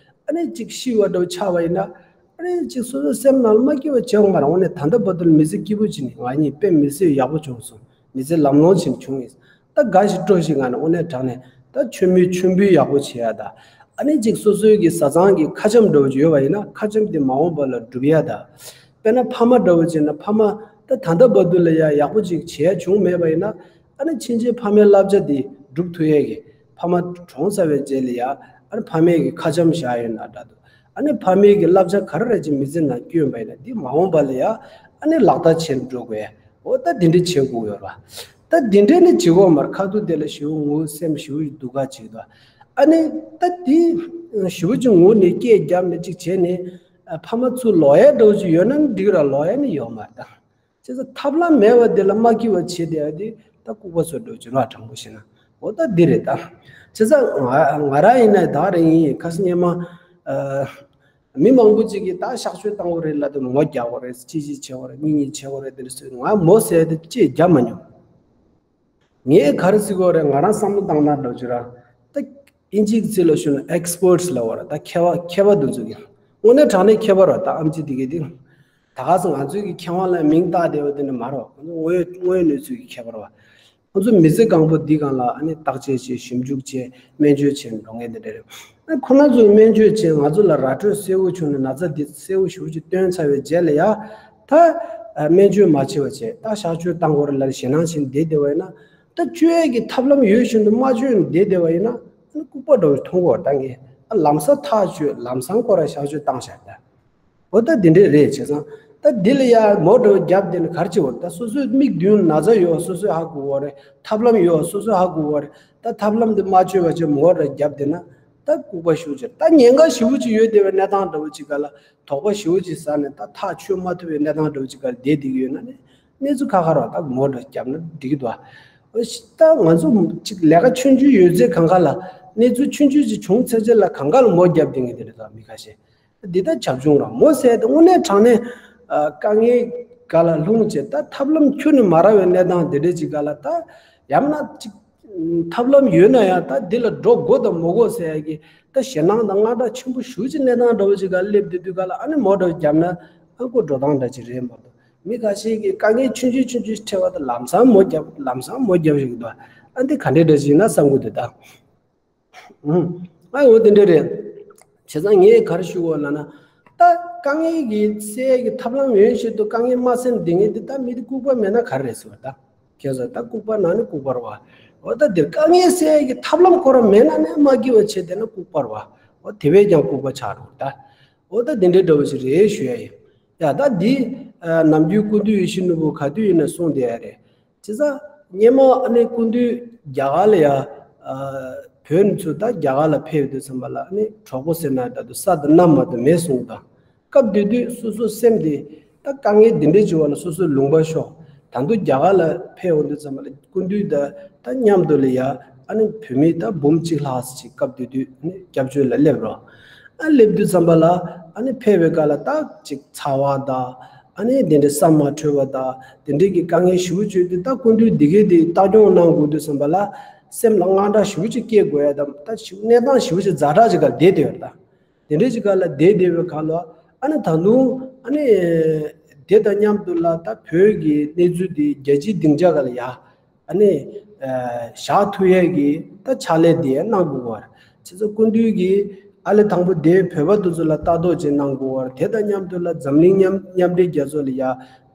ཨ་ནི་གཅིག་ཤི་བ་འདྲ་བོ་ཆགས་པ་ཡིན་ན། ཨ་ནི་གཅིག་སོ་སོའི་སེམས་ནང་ལ་མ་སྐྱིད་པ་བྱེད་དགོས་མ་རེད། འོ་ནས་ད་ལྟ་བར་དུ་ལ་མི་ཚེ་སྐྱིད་པོ་བྱས་ནས། ང་གཉིས་དཔེ་མི་སྲིད་ཡག་པོ་བྱུང་སོང་། མི་ཚེ་ལམ་ལྷོང་ཆེན་བྱུང་ཡིན། ད་དགའ་ཞིག་སྤྲོ་ཞིག་ང་ནི་དངོས་གནས་དྲང་གནས་ད་མཆོད་མེ་མཆོད་འབུལ་ཡག་པོ་བྱེད་ཡ་ད། ཨ་ནི་གཅིག་སོ་སོའི་གི་བཟའ་ཚང་གི་ཁ་འཆམ་འདྲ་བོ་ཅིག་ཡོད་པ་ཡིན་ན། ཁ་འཆམ་དེ་མ་འོངས་པ་ལ་སྒྲུབ་ཡ་ད། དཔེར་ན་ཕ་མ་འདྲ་བོ་ཅིག་ཡིན་ན། ཕ་མ་ ད་ད་ལྟ་བར་དུ་ལ་ཡ་ཡག་པོ་ཅིག་བྱས་བྱུང་མེད་པ་ཡིན་ན། ཨ་ནི་ཕྱིན་ཆད་ཕ་མའི་བསླབ་བྱ་དེ་སྒྲུབ་ཐུབ་ཡས་ཀྱི། ཕ་མ་གྲོངས་ཚར་བའི་རྗེས་ལ་ཡ། ཨ་ནི་ཕ་མས་ཀྱི་ཁ་འཆམ་བཞག་ཡོད་ན་འདྲ་འདུག་ཨ་ནི་ཕ་མས་ཀྱི་བསླབ་བྱ་ག་རེ་རེ་ཅིག་མི་ཚེ་ནང་བསྐྱོན་པ་ཡིན་ན། འདི་མ་འོངས་པ་ལ་ཡ་ཨ་ནི་ལག་བསྟར་བྱེད་འགྲོ་དགོས། འོ་ད་འདི་འདྲ་བྱེད་དགོས་ཡོད་ར། ད་འདི་འདྲ་ནི་བྱེད་དགོས་མ་རེད། ཁ་ཐུག་དེ་ལ་ཞེ་པོ་ངུ། སེམས་ཞེ་པོ་ཅིག་སྡུག་ག་ཅིག་འདུག་ཨ་ནི་ད་འདི་ཞེ་པོ་ཅིག་ངུ་ནས་སྐད་བརྒྱབ་ནས་ཅིག་བྱས་ནས། ཨ། ཕ་མ་ཚུར་ལོག་ཡས་འདྲ་བོ་ཅིག་ཡོད་ན་ནི་འགྲིག་ར། ལོག་ཡས་ནི་ཡོད་མ་རེད་ད། བྱས་ཙང་ཐབས་ལམ་མེད་པ་དེ་ལ་མ་སྐྱིད་པ་བྱེད་བསྡད་ཡ་དེ་ད་ལྐུགས་པ་བཟོ་འདྲ་བོ་ཅིག་ར། དྲང་པོ་བཤད་ན། འོ་ད་འདི་རེད་ད། བྱས་ཙང་ང་ང་རང་ཡིན་ན་ད་རེ་ཡིན། ཁ་སང་སྔོན་མ། ཨ། མི་མང་པོ་ཅིག་གིས་ད་གཤག་བཅོས་བཏང་དགོས་རེད་ལབ་དུས། མོ་རྒྱག་དགོས་རེད། གཅིག་གཅིག་བྱེད་དགོས་རེད། གཉིས་གཉིས་བྱེད་དགོས་རེད། འདི་འདྲ་ཟེར། ང་མོ་ཟེར་དེ་ཅིག་རྒྱབ་མ་མྱོང་། ངས་ག་རེ་ཟེར་དགོས་རེད། ང་རང་བསམ་བློ་བཏང་ན་འདྲ་བོ་ཅིག་ར། ད་དབྱིན་ཇིའི་སྐད་ལ་ཞུས་ན་ཨེག་སི་པར་ཊི་ལབ་པ་ར། ད་མཁས་པ། མཁས་པ་དེ་ཚོ་གི། དངོས་གནས་དྲང་གནས་མཁས་པ་ར། ད་ཨེམ་ཆི་དེ་གི་དེ། ད་ག་ཚོད་ང་ཚོའི་གི་མཁས་དབང་ལ་མིང་བཏགས་བསྡད་པ་དེ་འདྲ་མ་རེད་པ། ཁོང་ཚོ་དངོས་དངོས་གནས་ཚུལ་གྱི་མཁས་པ་རེད་པ། ཁོང་ཚོ་མི་ཚེ་གང་པོ་འདི་སྒང་ལ་ཨ་ནི་བརྟག་དཔྱད་བྱས། ཞིབ་འཇུག་བྱས། སྨན་བཅོས་བྱས་འགྲོ་མཁན་དེ་འདྲ་རེད། ཨ། ཁོ་རང་ཚོས་སྨན་བཅོས་བྱས། ང་ཚོ་ལ་ར་སྤྲོད་གསལ་པོ་བྱུང་ནས། ན་ཚ་འདི་གསལ་པོ་ཞེ་པོ་ཅིག་སྟོན་ཚར་བའི་རྗེས་ལ་ཡ། ད། ཨ། སྨན་བཅོས་མ་བྱས་པ་བྱས། ད་གཤག་བཅོས་བཏང་དགོས་རེད་ལབ་ཞེད་སྣང་བྱས་བསྡད་བསྡད་པ་ཡིན་ན། ད་བཅོས་ཡས་ཀྱི་ཐབས་ལམ་ཡོད་བཞིན་དུ་མ་བཅོས་ནས་བསྡད་བསྡད་པ་ཡིན་ན། ཨ་ནི་ལྐུགས་པ་འདྲ་བོ་མཐོང་གི་ཡོད་རེད་ད། ངས། ཨ། ལམ་སང་ཐག་གཅོད། ལམ་སང་ཁོ་རང་གཤག་བཅོས་བཏང་བཞག་ད། འོ་ད་འདི་འདྲས་རེད། བྱས་ཙང་ད་འདི་ལ་ཡ་མོ་འདྲ་བོ་བརྒྱབ་བསྡད་ན་ག་རེ་བྱེད་དགོས་རེད། ད་སོ་སོའི་མིག་མདུན་ན་ཚ་ཡོད་པ་སོ་སོས་ཧ་གོ་གི་རེད། ཐབས་ལམ་ཡོད་པ་སོ་སོས་ཧ་གོ་གི་རེད། ད་ཐབས་ལམ་འདི་མ་བཅོས་པ་བྱས་མོ་འདྲ་བརྒྱབ་བསྡད་ན་ད་ལྐུགས་པ་ཞེ་པོ་ཅིག་ད་ཉེན་ཁ་ཞེ་པོ་ཅིག་ཡོད་བསྡད་པའི་གནས་སྟངས་འདྲ་བོ་ཅིག་སྒང་ལ། དོགས་པ་ཞེ་པོ་ཅིག་ཟ་ནས་ད་ཐག་ཆོད་མ་ཐུབ་པའི་གནས་སྟངས་འདྲ་བོ་ཅིག་སྒང་ལ་བསྡད་བསྡད་ཀྱི་ཡོད་ན་ནི། གནས་ཚུལ་ཁ་ཁ་ར། ད་མོ་འདྲ་བརྒྱབ་ན་འགྲིག་གི་འདུག་ཨ། ད་ང་ཚོ་ཅིག་ལས་ཀ་ཆུང་ཆུང་ཡོད་ཚད་སྒང་ག་ལ། གནས་ཚུལ་ཆུང་ཆུང་ཅིག་བྱུང་ཚར་རྗེས་ལ་སྒང་ག་ལ་མོ་བརྒྱབ་བསྡད་མཁན་དེ་འདྲ་འདུག་ཨ། མི་ཁ་ཤས། འདི་ལྟར་བྱབ་ཆུང་ར། མོ་ཟེར་དེ་དངོས་གནས་དྲང་གནས། ཨ། དཀའ་ངལ་སྒང་ལ་ལྷུང་བྱས། ད་ཐབས་ལམ་ཁྱོན་ནས་མ་རག་པའི་གནས་སྟངས་འདི་འདྲ་ཅིག་སྒང་ལ། ད་ཡང་ན་ཅིག་ཐབས་ལམ་ཡོད་ན་ཡང་ད་འདི་ལ་འགྲོ་དགོས་དང་མི་དགོས་ཟེར་ཡ་གི་ད་ཞེད་སྣང་དང་དངངས་སྐྲག་ཆེན་པོ་ཞེ་པོ་ཅིག་གནས་སྟངས་འདྲ་བོ་ཅིག་སྒང་སླེབས་བསྡད་དུས་སྒང་ལ། ཨ་ནི་མོ་འདྲ་བོ་བརྒྱབ་ན། ཨ། ཁོ་འགྲོ་སྟངས་འདྲ་ཅིག་རེད་མ་གཏོགས། མི་ཁ་ཤས་ཀྱིས་དཀའ་ངལ་ཆུང་ཆུང་ཆུང་ཆུང་འཕྲད་པ་དང་ལམ་སང་མོ་བརྒྱབ། ལམ་སང་མོ་བརྒྱབ་བཞག་གི་འདུག་ཨ། འདི་ག་འདྲས་འདྲ་ཅིག་ཡིན་ན་བསམ་གི་འདུག་ད། ཨང་། ཨ། འོ་དེ་འདྲ་རེད། བྱས་ཙང་ངས་ག་རེ་ཞུ་དགོས་ལབ་ན། ད་དཀའ་ངལ་གྱི་སེལ་གྱི་ཐབས་ལམ་ཡོད་བཞིན་དུ་དཀའ་ངལ་མ་སེལ་བསྡད་མཁན་དེ་ད་མི་དེ་ལྐུགས་པ་མེད་ན་ག་རེ་རེད་ཟེར་བ་ད། ཁྱེད་ཚོ་ད་ལྐུགས་པ་ན་ནི་ལྐུགས་པ་རེད་པ། འོ་ད་འདིར་དཀའ་ངལ་སེལ་གྱི་ཐབས་ལམ་ཁོ་རང་མེད་ན་ནི་མ་སྐྱིད་པ་བྱས་བསྡད་ན་ལྐུགས་པ་རེད་པ། འོ་དེ་བས་ཀྱང་ལྐུགས་པ་ཆགས་འགྲོ་གི་རེད་ད། འོ་ད་དེ་འདྲའི་འདྲ་བོ་ཞིག་རེད་ཞུ་ཡ་ཡིན། ཡ། ད་འདི། ཨ། ནམ་རྒྱུན་སྐུ་མདུན་ཡིད་བཞིན་ནོར་བུ་ག་དུས་ཡིན་ན་གསུངས་བསྡད་ཡ་རེད། བྱས་ཙང་སྔོན་མ་ཨ་ནི་སྐུ་མདུན་རྒྱ་གར་ལ་ཡ། ཨ། བོད་མི་ཚོ་ད་རྒྱ་གར་ལ་ཕེབས་དུས་ཙམ་པ་ལ། ཨ་ནི་གྲོགས་པོ་ཟེར་ན་ད་དུང་ས་དང་གནམ་མ་གཏོགས་མེད་གསུངས་དང་། སྐབས་དེ་དུས་སོ་སོའི་སེམས་དེ། ད་དཀའ་ངལ་འདི་འདྲས་ཅིག་འོག་ལ་སོ་སོའི་ལུང་པ་ཤོར། ད་དུང་རྒྱ་གར་ལ་ཕེབས་འོང་དུས་ཙམ་པ་ལ་སྐུ་མདུན་དང་ད་མཉམ་དུ་ལ་ཡ། ཨ་ནི་བོད་མི་ད་འབུམ་གཅིག་ལྷག་ཅིག་སྐབས་དེ་དུས་ཨ་ནི་སྐྱབས་བཅོལ་ལ་སླེབས་རོགས། ཨ། སླེབས་དུས་ཙམ་པ་ལ། ཨ་ནི་ཕེབས་པའི་སྐབས་ལ་ད་ཅིག་ཚ་བ་དང་། ཨ་ནི་དེ་འདྲའི་ས་མ་འཕྲོད་པ་དང་། དེ་འདྲའི་གི་དཀའ་ངལ་ཞེ་པོ་ཅིག་ཡོད་དུས། ད་སྐུ་མདུན་འདི་གའི་དེ་ལྟ་སྐྱོང་གནང་དགོས་དུས་ཙམ་པ་ལ། སེམས་ལ་དངངས་སྐྲག་ཞེ་པོ་ཅིག་སྐྱེ་དགོས་ཡ་དང་། ད་ཞེ་པོ་གནས་སྟངས་ཞེ་པོ་ཅིག་ཛ་དྲག་ཅིག་སྒང་བསྡད་བསྡད་ཡོད་རེད་ད། དེ་འདྲའི་ཅིག་སྒང་ལ་བསྡད་བསྡད་པའི་སྐབས་ལ། ཨ་ནི་ད་དུང་ཨ་ནི་དེ་དང་མཉམ་དུ་ལ་ད་བོད་ཀྱི་གནས་ཚུལ་དེ་རྒྱལ་སྤྱིའི་སྡིངས་ཆ་སྒང་ལ་ཡ། ཨ་ནི། ཨ། བཞག་ཐུབ་ཡས་ཀྱི་ད་ཕྱག་ལས་དེ་གནང་དགོས་པ་རེད། བྱས་ཙང་སྐུ་མདུན་གྱིས་ཨ་ལས་དང་པོ་དེ་བོད་པ་དེ་ཚོ་ལ་ལྟ་རྟོག་ཅིག་གནང་དགོས་པ་རེད། དེ་དང་མཉམ་དུ་ལ་འཛམ་གླིང་མཉམ་མཉམ་འབྲེལ་རྒྱལ་ཚོགས་ལ་ཡ་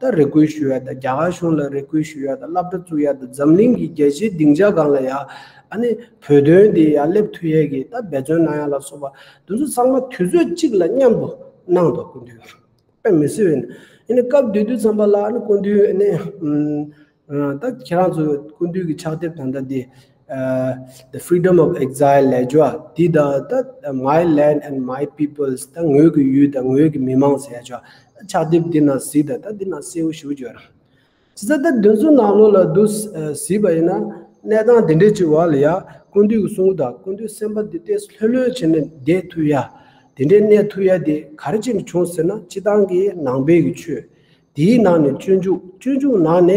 ད་རེ་སྐུལ་ཞུ་ཡ་དང་། རྒྱ་གར་གཞུང་ལ་རེ་སྐུལ་ཞུ་ཡ་དང་། སློབ་གྲྭ་བཙུགས་ཡ་དང་། འཛམ་གླིང་གི་རྒྱལ་སྤྱིའི་སྡིངས་ཆ་སྒང་ལ་ཡ། ཨ་ནི་བོད་དོན་དེ་ཡར་སླེབས་ཐུབ་ཡས་ཀྱི་ད་འབད་བརྩོན་གནང་ཡ་ལ་སོགས་པ་དེ་ཚོ་ཚང་མ་དུས་ཚོད་གཅིག་ལ་མཉམ་དུ་གནང་འདུག་སྐུ་མདུན། དཔེ་མི་སྲིད་པ་ཡིན། ཡིན་ནའི་སྐབས་དེ་དུས་ཙམ་པ་ལ་ཨ་ནི་སྐུ་མདུན་ཨ་ནི། ཨམ། ཨ། ད་ཁྱེད་རང་ཚོ་སྐུ་མདུན་གྱི་ཕྱག་དེབ་ད་ལྟ་འདི། ཨ། The Freedom of Exile ལབ་ཀྱི་ཡོད་པ་འདི་དང་། ད་My Land and My Peoples ད་ངོས་ཀྱི་ཡུལ་དང་ངོས་ཀྱི་མི་མང་ཟེར་ཡ་ཅིག་ཡོད་པ། ཕྱག་དེབ་འདི་ནང་གཟིགས་དང་། ད་འདི་ནང་གསལ་པོ་ཞེ་པོ་ཅིག་ཡོད་རེད། བྱས་ཙང་ད་འདི་ཚོའི་ནང་ལོགས་ལ་འདུག་སེ་གཟིགས་པ་ཡིན་ན། གནས་སྟངས་འདི་འདྲའི་ཅིག་འོག་ལ་ཡ། སྐུ་མདུན་གྱིས་གསུངས་དང་། སྐུ་མདུན་སེམས་པ་འདི་ཏོག་ཙམ་ལྷོད་ལྷོད་བྱས་ནས་བསྡད་ཐུབ་ཡ། དེ་འདྲའི་གནས་ཐུབ་ཡ་དེ་ག་རེ་བྱས་ནས་བྱུང་ཟེར་ན། སྤྱིར་བཏང་གི་ནང་པའི་གི་ཆོས། དེའི་ནང་ནས་སྤྱོད་འཇུག་སྤྱོད་འཇུག་ནང་ནས།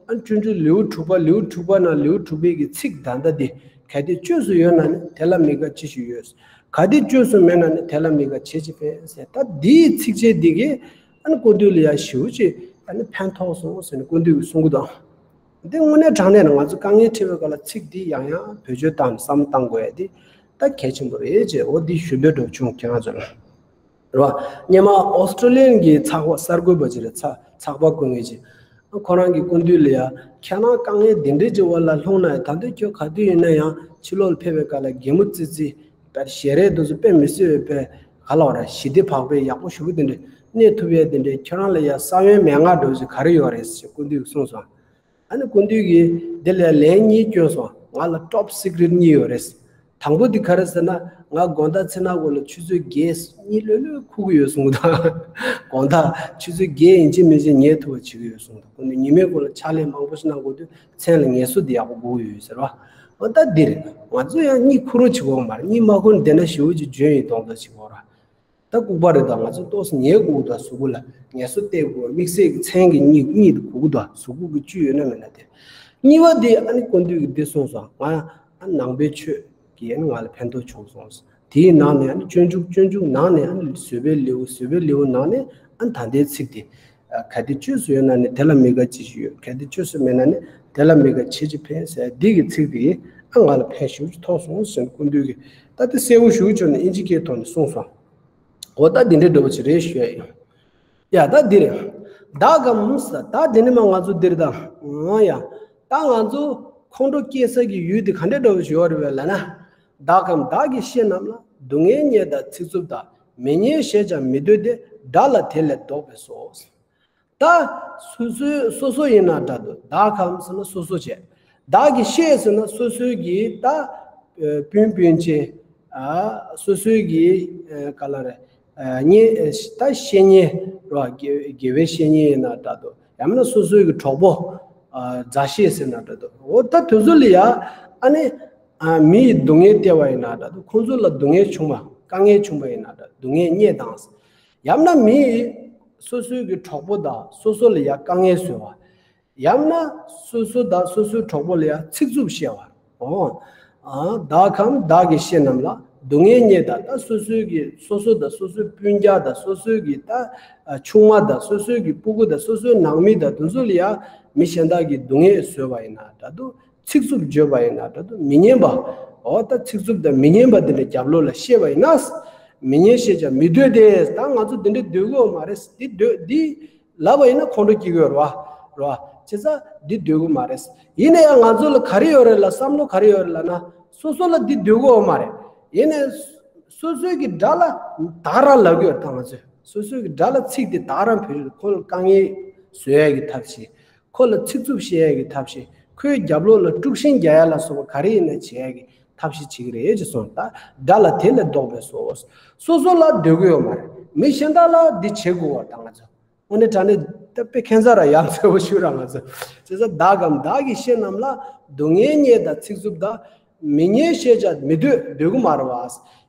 ཨ། སྤྱོད་འཇུག་ལེའུ་དྲུག་པ། ལེའུ་དྲུག་པ་ནང་ལེའུ་དྲུག་པའི་གི་ཚིག་ད་ལྟ་འདི། གལ་ཏེ་བཅོས་སུ་ཡོད་ན་ནི་དེ་ལ་དམིགས་པ་ཅི་ཞིག་ཡོད། གལ་ཏེ་བཅོས་སུ་མེད་ན་ནི་དེ་ལ་དམིགས་པ་ཇི་ཞིག་ཕན་ཟེར། ད་འདིའི་ཚིགས་བཅད་འདི་གིས་ཨ་ནི་སྐུ་མདུན་ལ་ཡ་ཞེ་པོ་ཅིག་ཨ་ནི་ཕན་ཐོགས་སོང་ཟེར་ནས་སྐུ་མདུན་གྱིས་གསུང་གི་འདུག་འདི་དངོས་གནས་དྲང་གནས་ནས་ང་ཚོ་དཀའ་ངལ་འཕྲད་པའི་སྐབས་ལ་ཚིག་འདི་ཡང་ཡང་བེད་སྤྱོད་བཏང་ནས་བསམ་བློ་བཏང་དགོས་ཡ་འདི་ད་གལ་ཆེན་པོ་རེད་ཅེས། འོ་འདི་ཞུ་འདོད་འདྲ་བྱུང་ཁྱེད་རང་ཚོ་ལ། རེད་པ། སྔོན་མ་ཨོ་སི་ཀྲོ་ལི་ཡན་གྱི་ཚགས་པར་གསར་འགོད་པ་ཅིག་རེད། ཚགས་ཚགས་པར་འགོད་མཁན་ཅིག་ཁོ་རང་གི་སྐུ་མདུན་ལ་ཡ། ཁྱེད་རང་དཀའ་ངལ་འདི་འདྲའི་ཅིག་འོག་ལ་ལྷུང་ན་ཡང་། ད་ལྟ་ཁྱོད་ག་དུས་ཡིན་ན་ཡང་ཕྱི་ལོགས་ལ་ཕེབས་པའི་སྐབས་ལ་གད་མོ་ཙི་ཙི། དཔེ་ཞལ་རས་དེ་ཚོ་དཔེ་མི་སྲིད་པའི་དཔེ་ག་ལ་བ་ར། ཞི་བདེ་བག་ཕེབས་ཡག་པོ་ཞེ་པོ་དེ་འདྲ་གནས་ཐུབ་ཡས་དེ་འདྲའི་ཁྱོད་རང་ལ་ཡ་ས་བོན་མན་ངག་འདྲ་བོ་ཅིག་ག་རེ་ཡོད་རེད་ཟེར་སྐུ་མདུན་གྱིས་གསུངས་སོང་། ཨ་ནི་སྐུ་མདུན་གྱིས་དེ་ལ་ལན་གཉིས་བསྐྱོན་སོང་། ང་ལ་ཊོབ་སི་ཀི་རེཊ་གཉིས་ཡོད་རེད། དང་པོ་དེ་ག་རེ་ཟེར་ན། ང་དགོང་དག་ཚེ་ནག་གུ་ལ་ཆུ་ཚོད་བརྒྱད་གཉིད་ལོས་ལོས་ཁུག་གི་ཡོད་གསུངས་དང་། དགོང་དག་ཆུ་ཚོད་བརྒྱད་ཡིན་གཅིག་མིན་གཅིག་ཉལ་ཐུབ་པ་བྱེད་ཀྱི་ཡོད་གསུངས་དང་། སྐུ་མདུན་ཉི་མའི་གུ་ལ་ཕྱག་ལས་མང་པོ་ཞིག་གནང་དགོས་དུས་མཚན་ལ་ངལ་གསོ་དེ་ཡག་པོ་དགོས་ཀྱི་ཡོད་ཟེར་བ། འོ་ད་འདི་རེད། ང་ཚོ་ཡང་གཉིད་ཁུག་རོགས་བྱེད་དགོས་མ་རེད། གཉིད་མ་ཁུག་ན་བསྡད་ན་ཞེ་པོ་ཅིག་འཇོན་ཡིན་མདོག་མདོག་བྱེད་དགོས་ར། ད་ལྐུགས་པ་རེད། ད་ང་ཚོ་ཏོག་ཙམ་ཉལ་དགོས་ཀྱི་འདུག་གཟུགས་པོ་ལ་ངལ་གསོ་སྟེར་དགོས། དམིགས་བསལ་གྱི་མཚན་གྱི་གཉིད་གཉིད་དགོས་ཀྱི་འདུག་གཟུགས་པོ་གི་བཅུད་ཡོད་ན་མེད་ན་དེ། གཉིས་པ་དེ་ཨ་ནི་སྐུ་མདུན་གྱིས་འདི་གསུངས་སོང་། ང་ཨ་ནང་པའི་ཆོས་ཀྱིས་ཨ་ནི་ང་ལ་ཕན་ཐོགས་བྱུང་སོང་། དེའི་ནང་ནས་ཨ་ནི་སྤྱོད་འཇུག་སྤྱོད་འཇུག་ནང་ནས་ཨ་ནི་བཟོད་པའི་ལེའུ། བཟོད་པའི་ལེའུ་ནང་ནས་ཨ་ནི་ད་ལྟའི་ཚིག་དེ། གལ་ཏེ་བཅོས་སུ་ཡོད་ན་ནི། དེ་ལ་མི་དགའ་ཅི་ཞིག་ཡོད། གལ་ཏེ་བཅོས་སུ་མེད་ན་ནི། དེ་ལ་མི་དགའ་ཅི་ཞིག་ཕན་ཟེར། འདི་གི་ཚིག་དེ་ཨ་ང་ལ་ཕན་ཞེ་པོ་ཅིག་ཐོགས་སོང་ཟེར་ནས་སྐུ་མདུན་གྱིས་ད་དེ་གསལ་པོ་ཞེ་པོ་བྱུང་ནས་དབྱིན་ཇི་སྐད་ཐོག་ནས་གསུངས་སོང་། འོ་ད་འདི་འདྲའི་འདྲ་བོ་ཅིག་རེད་ཞུ་ཡ་ཡིན། ཡ་ད་འདི་རེད། བདག་གམ་ཟེར། ད་འདི་ནས་མར་ང་ཚོ་འདིར་ད། འོ་ཡ། ད་ང་ཚོ་ཁོང་ཁྲོ་སྐྱེ་ས་གི་ཡུལ་དེ་ག་འདྲ་འདྲ་བོ་ཞིག་ཡོད་རེད་པས་ལབ་ན། བདག་གམ་བདག་གི་བཤེས་རྣམས་ལ། སྡུག་བསྔལ་རྙེད་དང་ཚིག་རྩུབ་དག་མི་སྙན་ཞེས་ཀྱང་མི་འདོད་དེ། དགྲ་ལ་དེ་ལས་བཟློག་པས་སོ། ད་སོ་སོའི་སོ་སོ་ཡིན་ན་འདྲ་འདུག་བདག་གམ་ཟེར་ན་སོ་སོ་བྱས། བདག་གི་བཤེས་ཟེར་ན་སོ་སོའི་གི་ད་སྤུན་སྤུན་མཆེད། སོ་སོའི་གི་ག་ལ་རེད། གཉེན། ད་བཤེས་གཉེན་རོ། དགེ་བའི་བཤེས་གཉེན་ཡིན་ན་འདྲ་འདུག་ཡང་མིན་ན་སོ་སོའི་གི་གྲོགས་པོ། མཛའ་བཤེས་ཟེར་ན་འདྲ་འདུག་འོ་ད་དེ་ཚོ་ལ་ཡ་ཨ་ནི། མི་ཡི་སྡུག་བསྔལ་སྟེར་བ་ཡིན་ན་འདྲ་འདུག་ཁོང་ཚོ་ལ་སྡུག་བསྔལ་བྱུང་བ། དཀའ་ངལ་བྱུང་བ་ཡིན་ན་འདྲ། སྡུག་བསྔལ་རྙེད་དང་། ཡང་ན་མི་ཡིས་སོ་སོའི་གི་གྲོགས་པོ་དང་སོ་སོ་ལ་ཡ་དཀའ་ངལ་བཟོ་བ། ཡང་ན་སོ་སོ་དང་སོ་སོའི་གྲོགས་པོ་ལ་ཡ་ཚིག་རྩུབ་བཤད་པ། འོ། བདག་གམ་བདག་གི་བཤེས་རྣམས་ལ། སྡུག་བསྔལ་རྙེད་དང་། ད་སོ་སོའི་གི་སོ་སོ་དང་སོ་སོའི་སྤུན་ཀྱག་དང་། སོ་སོའི་གི་ད་ཆུང་མ་དང་། སོ་སོའི་གི་སྤུ་གུ་དང་། སོ་སོའི་ནང་མི་དང་། དེ་ཚོ་ལ་ཡ་མི་གཞན་དག་གིས་སྡུག་བསྔལ་བཟོས་པ་ཡིན་ན་འདྲ་འདུག་ཚིག་རྩུབ་བརྗོད་པ་ཡིན་ན་འདྲ་འདུག་མི་སྙན་པ། འོ་ད་ཚིག་རྩུབ་དང་མི་སྙན་པ་འདི་འདྲ་རྒྱབ་ལོགས་ལ་བཤད་པ་ཡིན་ན། མི་སྙན་ཞེས་ཀྱང་མི་འདོད་དེ། ད་ང་ཚོ་འདི་འདྲ་འདོད་གི་ཡོད་མ་རེད། འདི་འདོད་འདི་ལབ་པ་ཡིན་ན་ཁོང་ཁྲོ་སྐྱེ་གི་ཡོད་རེད་བ། རེད་བ། བྱས་ཙང་འདི་འདོད་གི་མ་རེད། ཡིན་ན་ཡང་ང་ཚོ་ལ་ག་རེ་ཡོད་རེད་ལ། བསམ་བློ་ག་རེ་ཡོད་རེད་ལབ་ན། སོ་སོ་ལ་འདི་འདོད་གི་ཡོད་མ་རེད། ཡིན་ནའི་སོ་སོའི་གི་དགྲ་ལ་དག་རང་ལབ་གི་ཡོད་རེད། ད་ང་ཚོས་སོ་སོའི་གི་དགྲ་ལ་ཚིག་དེ་དག་རང་བོས། ཁོ་ལ་དཀའ་ངལ་བཟོ་ཡ་གི་ཐབས་ཤེས། ཁོ་ལ་ཚིག་རྩུབ་བཤད་ཡ་གི་ཐབས་ཤེས། ཁོའི་རྒྱབ་ལོགས་ལ་དཀྲུག་ཤིང་རྒྱག་ཡ་ལ་སོགས་པ་ག་རེ་ཡིན་ན་བྱེད་ཡ་གི་ཐབས་ཤེས་བྱེད་ཀྱི་རེད་ཅེས་གསུངས། ད་དགྲ་ལ་དེ་ལས་བཟློག་པས་སོ། སོ་སོ་ལ་འདོད་གི་ཡོད་མ་རེད། མི་གཞན་དག་ལ་འདི་བྱེད་དགོས་པ། ད་ང་ཚོ་དངོས་གནས་དྲང་གནས་ད་དཔེ་ཁྱད་མཚར་ར་ཡ་མཚར་པོ་ཞིག་ར། ང་ཚོ་བྱས་ཙང་བདག་གམ་བདག་གི་བཤེས་རྣམས་ལ། སྡུག་བསྔལ་རྙེད་དང་ཚིག་རྩུབ་དག་མི་སྙན་ཞེས་ཀྱང་མི་འདོད། འདོད་གི་མ་རེད་བ།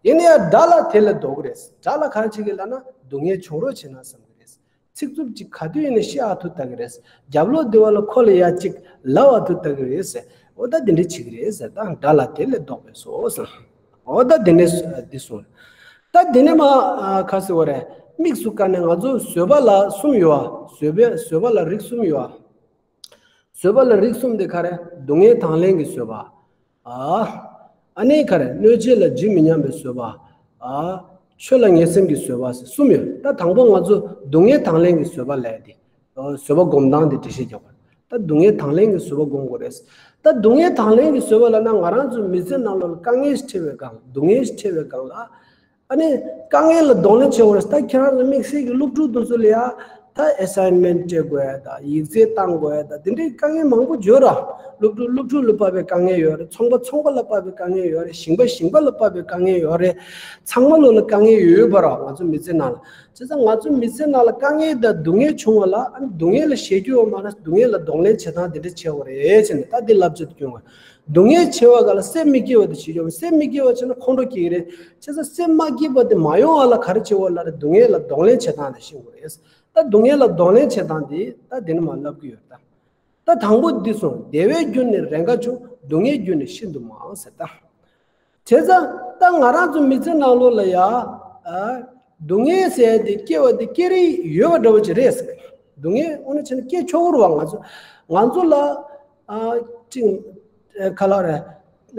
ཡིན་ན་ཡང་དགྲ་ལ་དེ་ལས་བཟློག་གི་རེད། དགྲ་ལ་ག་རེ་བྱེད་ཀྱི་ལབ་ན། སྡུག་བསྔལ་བྱུང་རོགས་བྱེད་ན་བསམ་གི་རེད། ཚིག་རྩུབ་ཅིག་ག་དུས་ཡིན་ན་བཤད་ཨ་ཐུ་ལྟ་གི་རེད། རྒྱབ་ལོགས་འདི་བ་ལ་ཁོ་ལ་ཡ་ཅིག་ལབ་ཨ་ཐུ་ལྟ་གི་རེད་ཟེར། འོ་ད་འདི་འདྲ་བྱེད་ཀྱི་རེད་ཟེར། ད་དགྲ་ལ་དེ་ལས་བཟློག་པས་སོ་ཟེར། འོ་ད་འདི་ནས་འདི་གསུངས། ད་འདི་ནས་མར་ཁ་ཟེར་བ་རེད། དམིགས་སུ་བཀར་ནས་ང་ཚོ་བཟོད་པ་ལ་གསུམ་ཡོད་ཨ། བཟོད་པའི་བཟོད་པ་ལ་རིགས་གསུམ་ཡོད་ཨ། བཟོད་པ་ལ་རིགས་གསུམ་དེ་ག་རེ། སྡུག་བསྔལ་དང་ལེན་གྱི་བཟོད་པ། ཨ། ཨ་ནི་ག་རེ། གནོད་བྱེད་ལ་ཇི་མི་སྙམ་པའི་བཟོད་པ། ཨ། ཆོས་ལ་ངེས་སེམས་ཀྱི་བཟོད་པ་ཟེར་གསུམ་ཡོད། ད་དང་པོ་ང་ཚོ་སྡུག་བསྔལ་དང་ལེན་གྱི་བཟོད་པ་ལབ་ཡ་དེ། བཟོད་པ་སྒོམ་སྟངས་དེ་འགྲེལ་བཤད་རྒྱག་པ། ད་སྡུག་བསྔལ་དང་ལེན་གྱི་བཟོད་པ་སྒོམ་དགོས་རེད། ད་སྡུག་བསྔལ་དང་ལེན་གྱི་བཟོད་པ་ལབ་ན། ང་རང་ཚོའི་མི་ཚེ་ནང་ལོགས་ལ་དཀའ་ངལ་ཞིག་འཕྲད་པའི་སྒང་། སྡུག་བསྔལ་ཞིག་འཕྲད་པའི་སྒང་ལ། ཨ་ནི་དཀའ་ངལ་ལ་གདོང་ལེན་བྱེད་དགོས་རེད། ད་ཁྱེད་རང་ཚོ་དམིགས་བསལ་གྱི་སློབ་ཕྲུག་དེ་ཚོ་ལ་ཡ། ད་ཨེ་སའིན་མེན་ཊི་སྤྲད་དགོས་ཡ་དང་། ཡིག་ཚད་བཏང་དགོས་ཡ་དང་། དེ་འདྲའི་དཀའ་ངལ་མང་པོ་ཡོད་ར། སློབ་ཕྲུག་སློབ་ཕྲུག་ལ་དཔག་པའི་དཀའ་ངལ་ཡོད་རེད། ཚོང་པ་ཚོང་པ་ལ་དཔག་པའི་དཀའ་ངལ་ཡོད་རེད། ཞིང་པ་ཞིང་པ་ལ་དཔག་པའི་དཀའ་ངལ་ཡོད་རེད། ཚང་མ་ལོ་ལ་དཀའ་ངལ་ཡོད་ཡོད་པ་ར། ང་ཚོ་མི་ཚེ་ནང་ལ། བྱས་ཙང་ང་ཚོ་མི་ཚེ་ནང་ལ་དཀའ་ངལ་དང་སྡུག་བསྔལ་བྱུང་བ་ལ། ཨ་ནི་སྡུག་བསྔལ་ལ་ཞེད་སྐྱོ་བ་མ་རེད། སྡུག་བསྔལ་ལ་གདོང་ལེན་བྱེད་སྟངས་དེ་འདྲ་བྱེད་དགོས་རེད་ཟེར་ནས། ད་འདི་བསླབ་བྱ་དེ་སྐྱོན་དགོས། སྡུག་བསྔལ་ཆེ་བ་ག་ལ། སེམས་མི་སྐྱིད་པ་དེ་ཞིག་ཡོང་། སེམས་མི་སྐྱིད་པ་བྱས་ན་ཁོང་ཁྲོ་སྐྱེ་གི་རེད། བྱས་ཙང་སེམས་མ་སྐྱིད་པ་དེ་མ་ཡོང་བ་ལ་ག་རེ་བྱེད་དགོས་ལབ་རེད། སྡུག་བསྔལ་ལ་གདོང་ལེན་བྱེད་སྟངས་དེ་ཤེས་དགོས་རེད། ད་སྡུག་བསྔལ་ལ་གདོང་ལེན་བྱེད་སྟངས་དེ་ད་འདི་ནས་མར་ལབ་ཀྱི་ཡོད་ད། ད་དང་པོ་འདི་གསུངས། བདེ་བའི་རྒྱུ་ནི་རེས་འགའ་བྱུང་། སྡུག་བསྔལ་རྒྱུ་ནི་ཤིན་ཏུ་མང་ཟེར་ད། བྱས་ཙང་ད་ང་རང་ཚོ་མི་ཚེ་ནང་ལོགས་ལ་ཡ། ཨ། སྡུག་བསྔལ་ཟེར་ཡ་དེ་སྐྱེ་བ་དེ་སྐྱེ་རིན་ཡོད་པ་འདྲ་བོ་ཅིག་རེད། སྡུག་བསྔལ་དངོས་གནས་བྱས་ན་སྐྱེ་ཆོག་གི་རེད་བ། ང་ཚོ་ང་ཚོ་ལ། ཨ། ཅིག་ཨ། ག་ལ་རེད།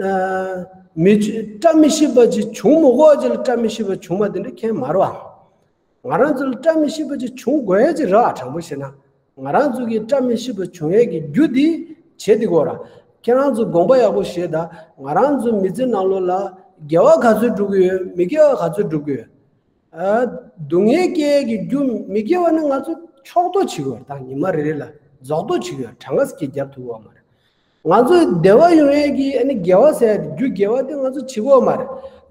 ཨ། མི་བཀྲ་མི་ཤིས་པ་ཅིག་བྱུང་མི་དགོས་པ་ཅིག་ལ་བཀྲ་མི་ཤིས་པ་བྱུང་བ་དེ་འདྲ་གང་ཡང་མ་རེད་བ། ང་རང་ཚོ་ལ་བཀྲ་མི་ཤིས་པ་ཅིག་བྱུང་དགོས་ཡ་ཅིག་རེད་བ། དྲང་པོ་བཤད་ན། ང་རང་ཚོ་གི་བཀྲ་མི་ཤིས་པ་བྱུང་ཡས་ཀྱི་རྒྱུ་འདི་བྱེད་དེ་གོ་ར། ཁྱེད་རང་ཚོ་དགོངས་པ་ཡག་པོ་བཞེས་དང་། ང་རང་ཚོ་མི་ཚེ་ནང་ལོགས་ལ་དགེ་བ་ག་ཚོད་སྒྲུབ་ཀྱི་ཡོད། མི་དགེ་བ་ག་ཚོད་སྒྲུབ་ཀྱི་ཡོད། ཨ། སྡུག་བསྔལ་སྐྱེ་ཡས་ཀྱི་རྒྱུ་མི་དགེ་བ་ནི་ང་ཚོ་ཕྱོགས་གཏོགས་བྱེད་ཀྱི་ཡོད་རེད། ད་ཉི་མ་རེ་རེ་ལ་རྫོགས་གཏོད་བྱེད་ཀྱི་ཡོད། གྲངས་ཀ་ཅིག་རྒྱབ་ཐུབ་ཀྱི་ཡོད་མ་རེད། ང་ཚོ་བདེ་བ་ཡོང་ཡས་ཀྱི་ཨ་ནི་དགེ་བ་ཟེར་ཡས་དེ། རྒྱུ་དགེ་བ་དེ་ང་ཚོ་བྱེད་ཀྱི་ཡོད་མ་རེད།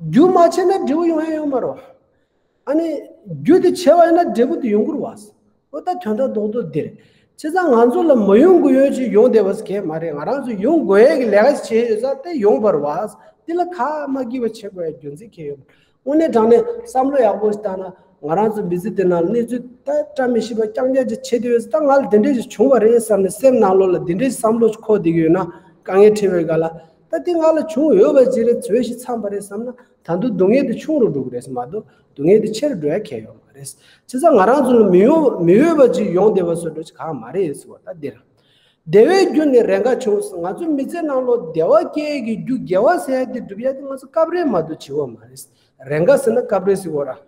རྒྱུ་མ་བྱས་ན་འབྲས་བུ་ཡོང་ཡས་ཡོད་མ་རེད། ཨ་ནི་རྒྱུ་དེ་བྱས་པ་ཡིན་ན་འབྲས་བུ་དེ་ཡོང་གི་རེད་བ། འོ་ད་དོན་དག་རྡོག་རྡོག་འདི་རེད། བྱས་ཙང་ང་ཚོ་ལ་མ་ཡོང་དགོས་ཡས་ཅིག་ཡོང་བསྡད་པ་ཟེར་གྱི་མ་རེད། ང་རང་ཚོ་ཡོང་དགོས་ཡས་ཀྱི་ལས་ཀ་ཞིག་བྱས་ཡོད་ཙང་དེ་ཡོང་བ་རེད་བ། འདི་ལ་ཁ་མ་སྐྱེས་པ་བྱེད་དགོས་ཡས་རྒྱུ་མཚན་གང་ཡོད། དངོས་གནས་དྲང་གནས་བསམ་བློ་ཡག་པོ་ཞིག་བཏང་ན། ང་རང་ཚོ་མི་ཚེ་འདི་ནང་གནས་ཚུལ་ད་བཀྲ་མི་ཤིས་པ་རྐྱང་རྐྱང་ཅིག་བྱེད་དུས། ད་ང་ལ་འདི་འདྲས་ཅིག་བྱུང་བ་རེད་བསམ་ནས་སེམས་ནང་ལོགས་ལ་འདི་འདྲས་བསམ་བློ་ཞིག་འཁོར་བསྡད་ཀྱི་ཡོད་ན། དཀའ་ངལ་འཕྲད་པའི་སྒང་ལ། ད་འདི་ང་ལ་བྱུང་ཡོད་པ་ཅིག་རེད། ཚོད་ཞིག་འཚམས་པ་རེད་བསམ་ན། ད་དུང་སྡུག་བསྔལ་དེ་ཆུང་རུ་འགྲོ་གི་རེད་མ་གཏོགས། སྡུག་བསྔལ་དེ་ཆེ་རུ་འགྲོ་ཡ་གང་ཡང་ཡོད་མ་རེད། བྱས་ཙང་ང་རང་ཚོ་ལ་མི་ཡོང་མི་འོས་པ་ཅིག་ཡོང་བསྡད་པ་བཟོ་འདྲ་ཅིག་གང་མ་རེད་ཟེར་བ་ད་འདིར། བདེ་བའི་རྒྱུ་ནི་རེས་འགའ་བྱུང་། ང་ཚོ་མི་ཚེ་ནང་ལོགས་བདེ་བ་སྐྱེ་ཡས་ཀྱི་རྒྱུ་དགེ་བ་ཟེར་ཡ་དེ་སྒྲུབ་ཡ་དེ་ང་ཚོ་སྐབས་རེ་མ་གཏོགས་བྱེད་ཀྱི་ཡོད་མ་རེད། རེས་འགའ་ཟེར་ན་སྐབས་རེ་ཟེར་གྱི་ཡོད་ར།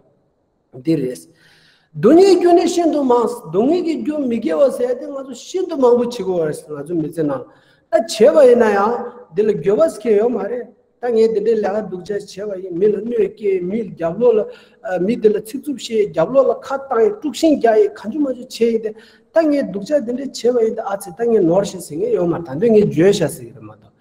འདི་རེད། སྡུག་བསྔལ་རྒྱུ་ནི་ཤིན་ཏུ་མང་། སྡུག་བསྔལ་གྱི་རྒྱུ་མི་དགེ་བ་ཟེར་ཡ་དེ་ང་ཚོ་ཤིན་ཏུ་མང་པོ་བྱེད་ཀྱི་ཡོད་རེད། ང་ཚོ་མི་ཚེ་ནང་ད་བྱས་པ་ཡིན་ན་ཡང་འདི་ལ་འགྱོད་པ་ཟེར་མཁན་ཡོད་མ་རེད། ད་ངས་འདི་འདྲའི་ལས་ཀ་སྡུག་ཅག་བྱས་པ་ཡིན། མི་ལ་གནོད་སྐྱེལ། མི་རྒྱབ་ལོགས་ལ་ཨ། མི་དེ་ལ་ཚིག་རྩུབ་བཤད། རྒྱབ་ལོགས་ལ་ཁ་བཏང་ཡས། དཀྲུག་ཤིང་རྒྱག་ཡས། གང་བྱུང་མང་བྱུང་བྱས་ཡིན་ཏེ། ད་ངས་སྡུག་ཅག་འདི་འདྲ་བྱས་པ་ཡིན་ཏེ། ཨ་ཙི། ད་ངས་ནོར་ཤག་ཟེར་མཁན་ཡོད་མ་རེད། ད་དུང་ངས་འགྱོད་བཞག་ཟེར་གྱི་རེད་མ་གཏོགས།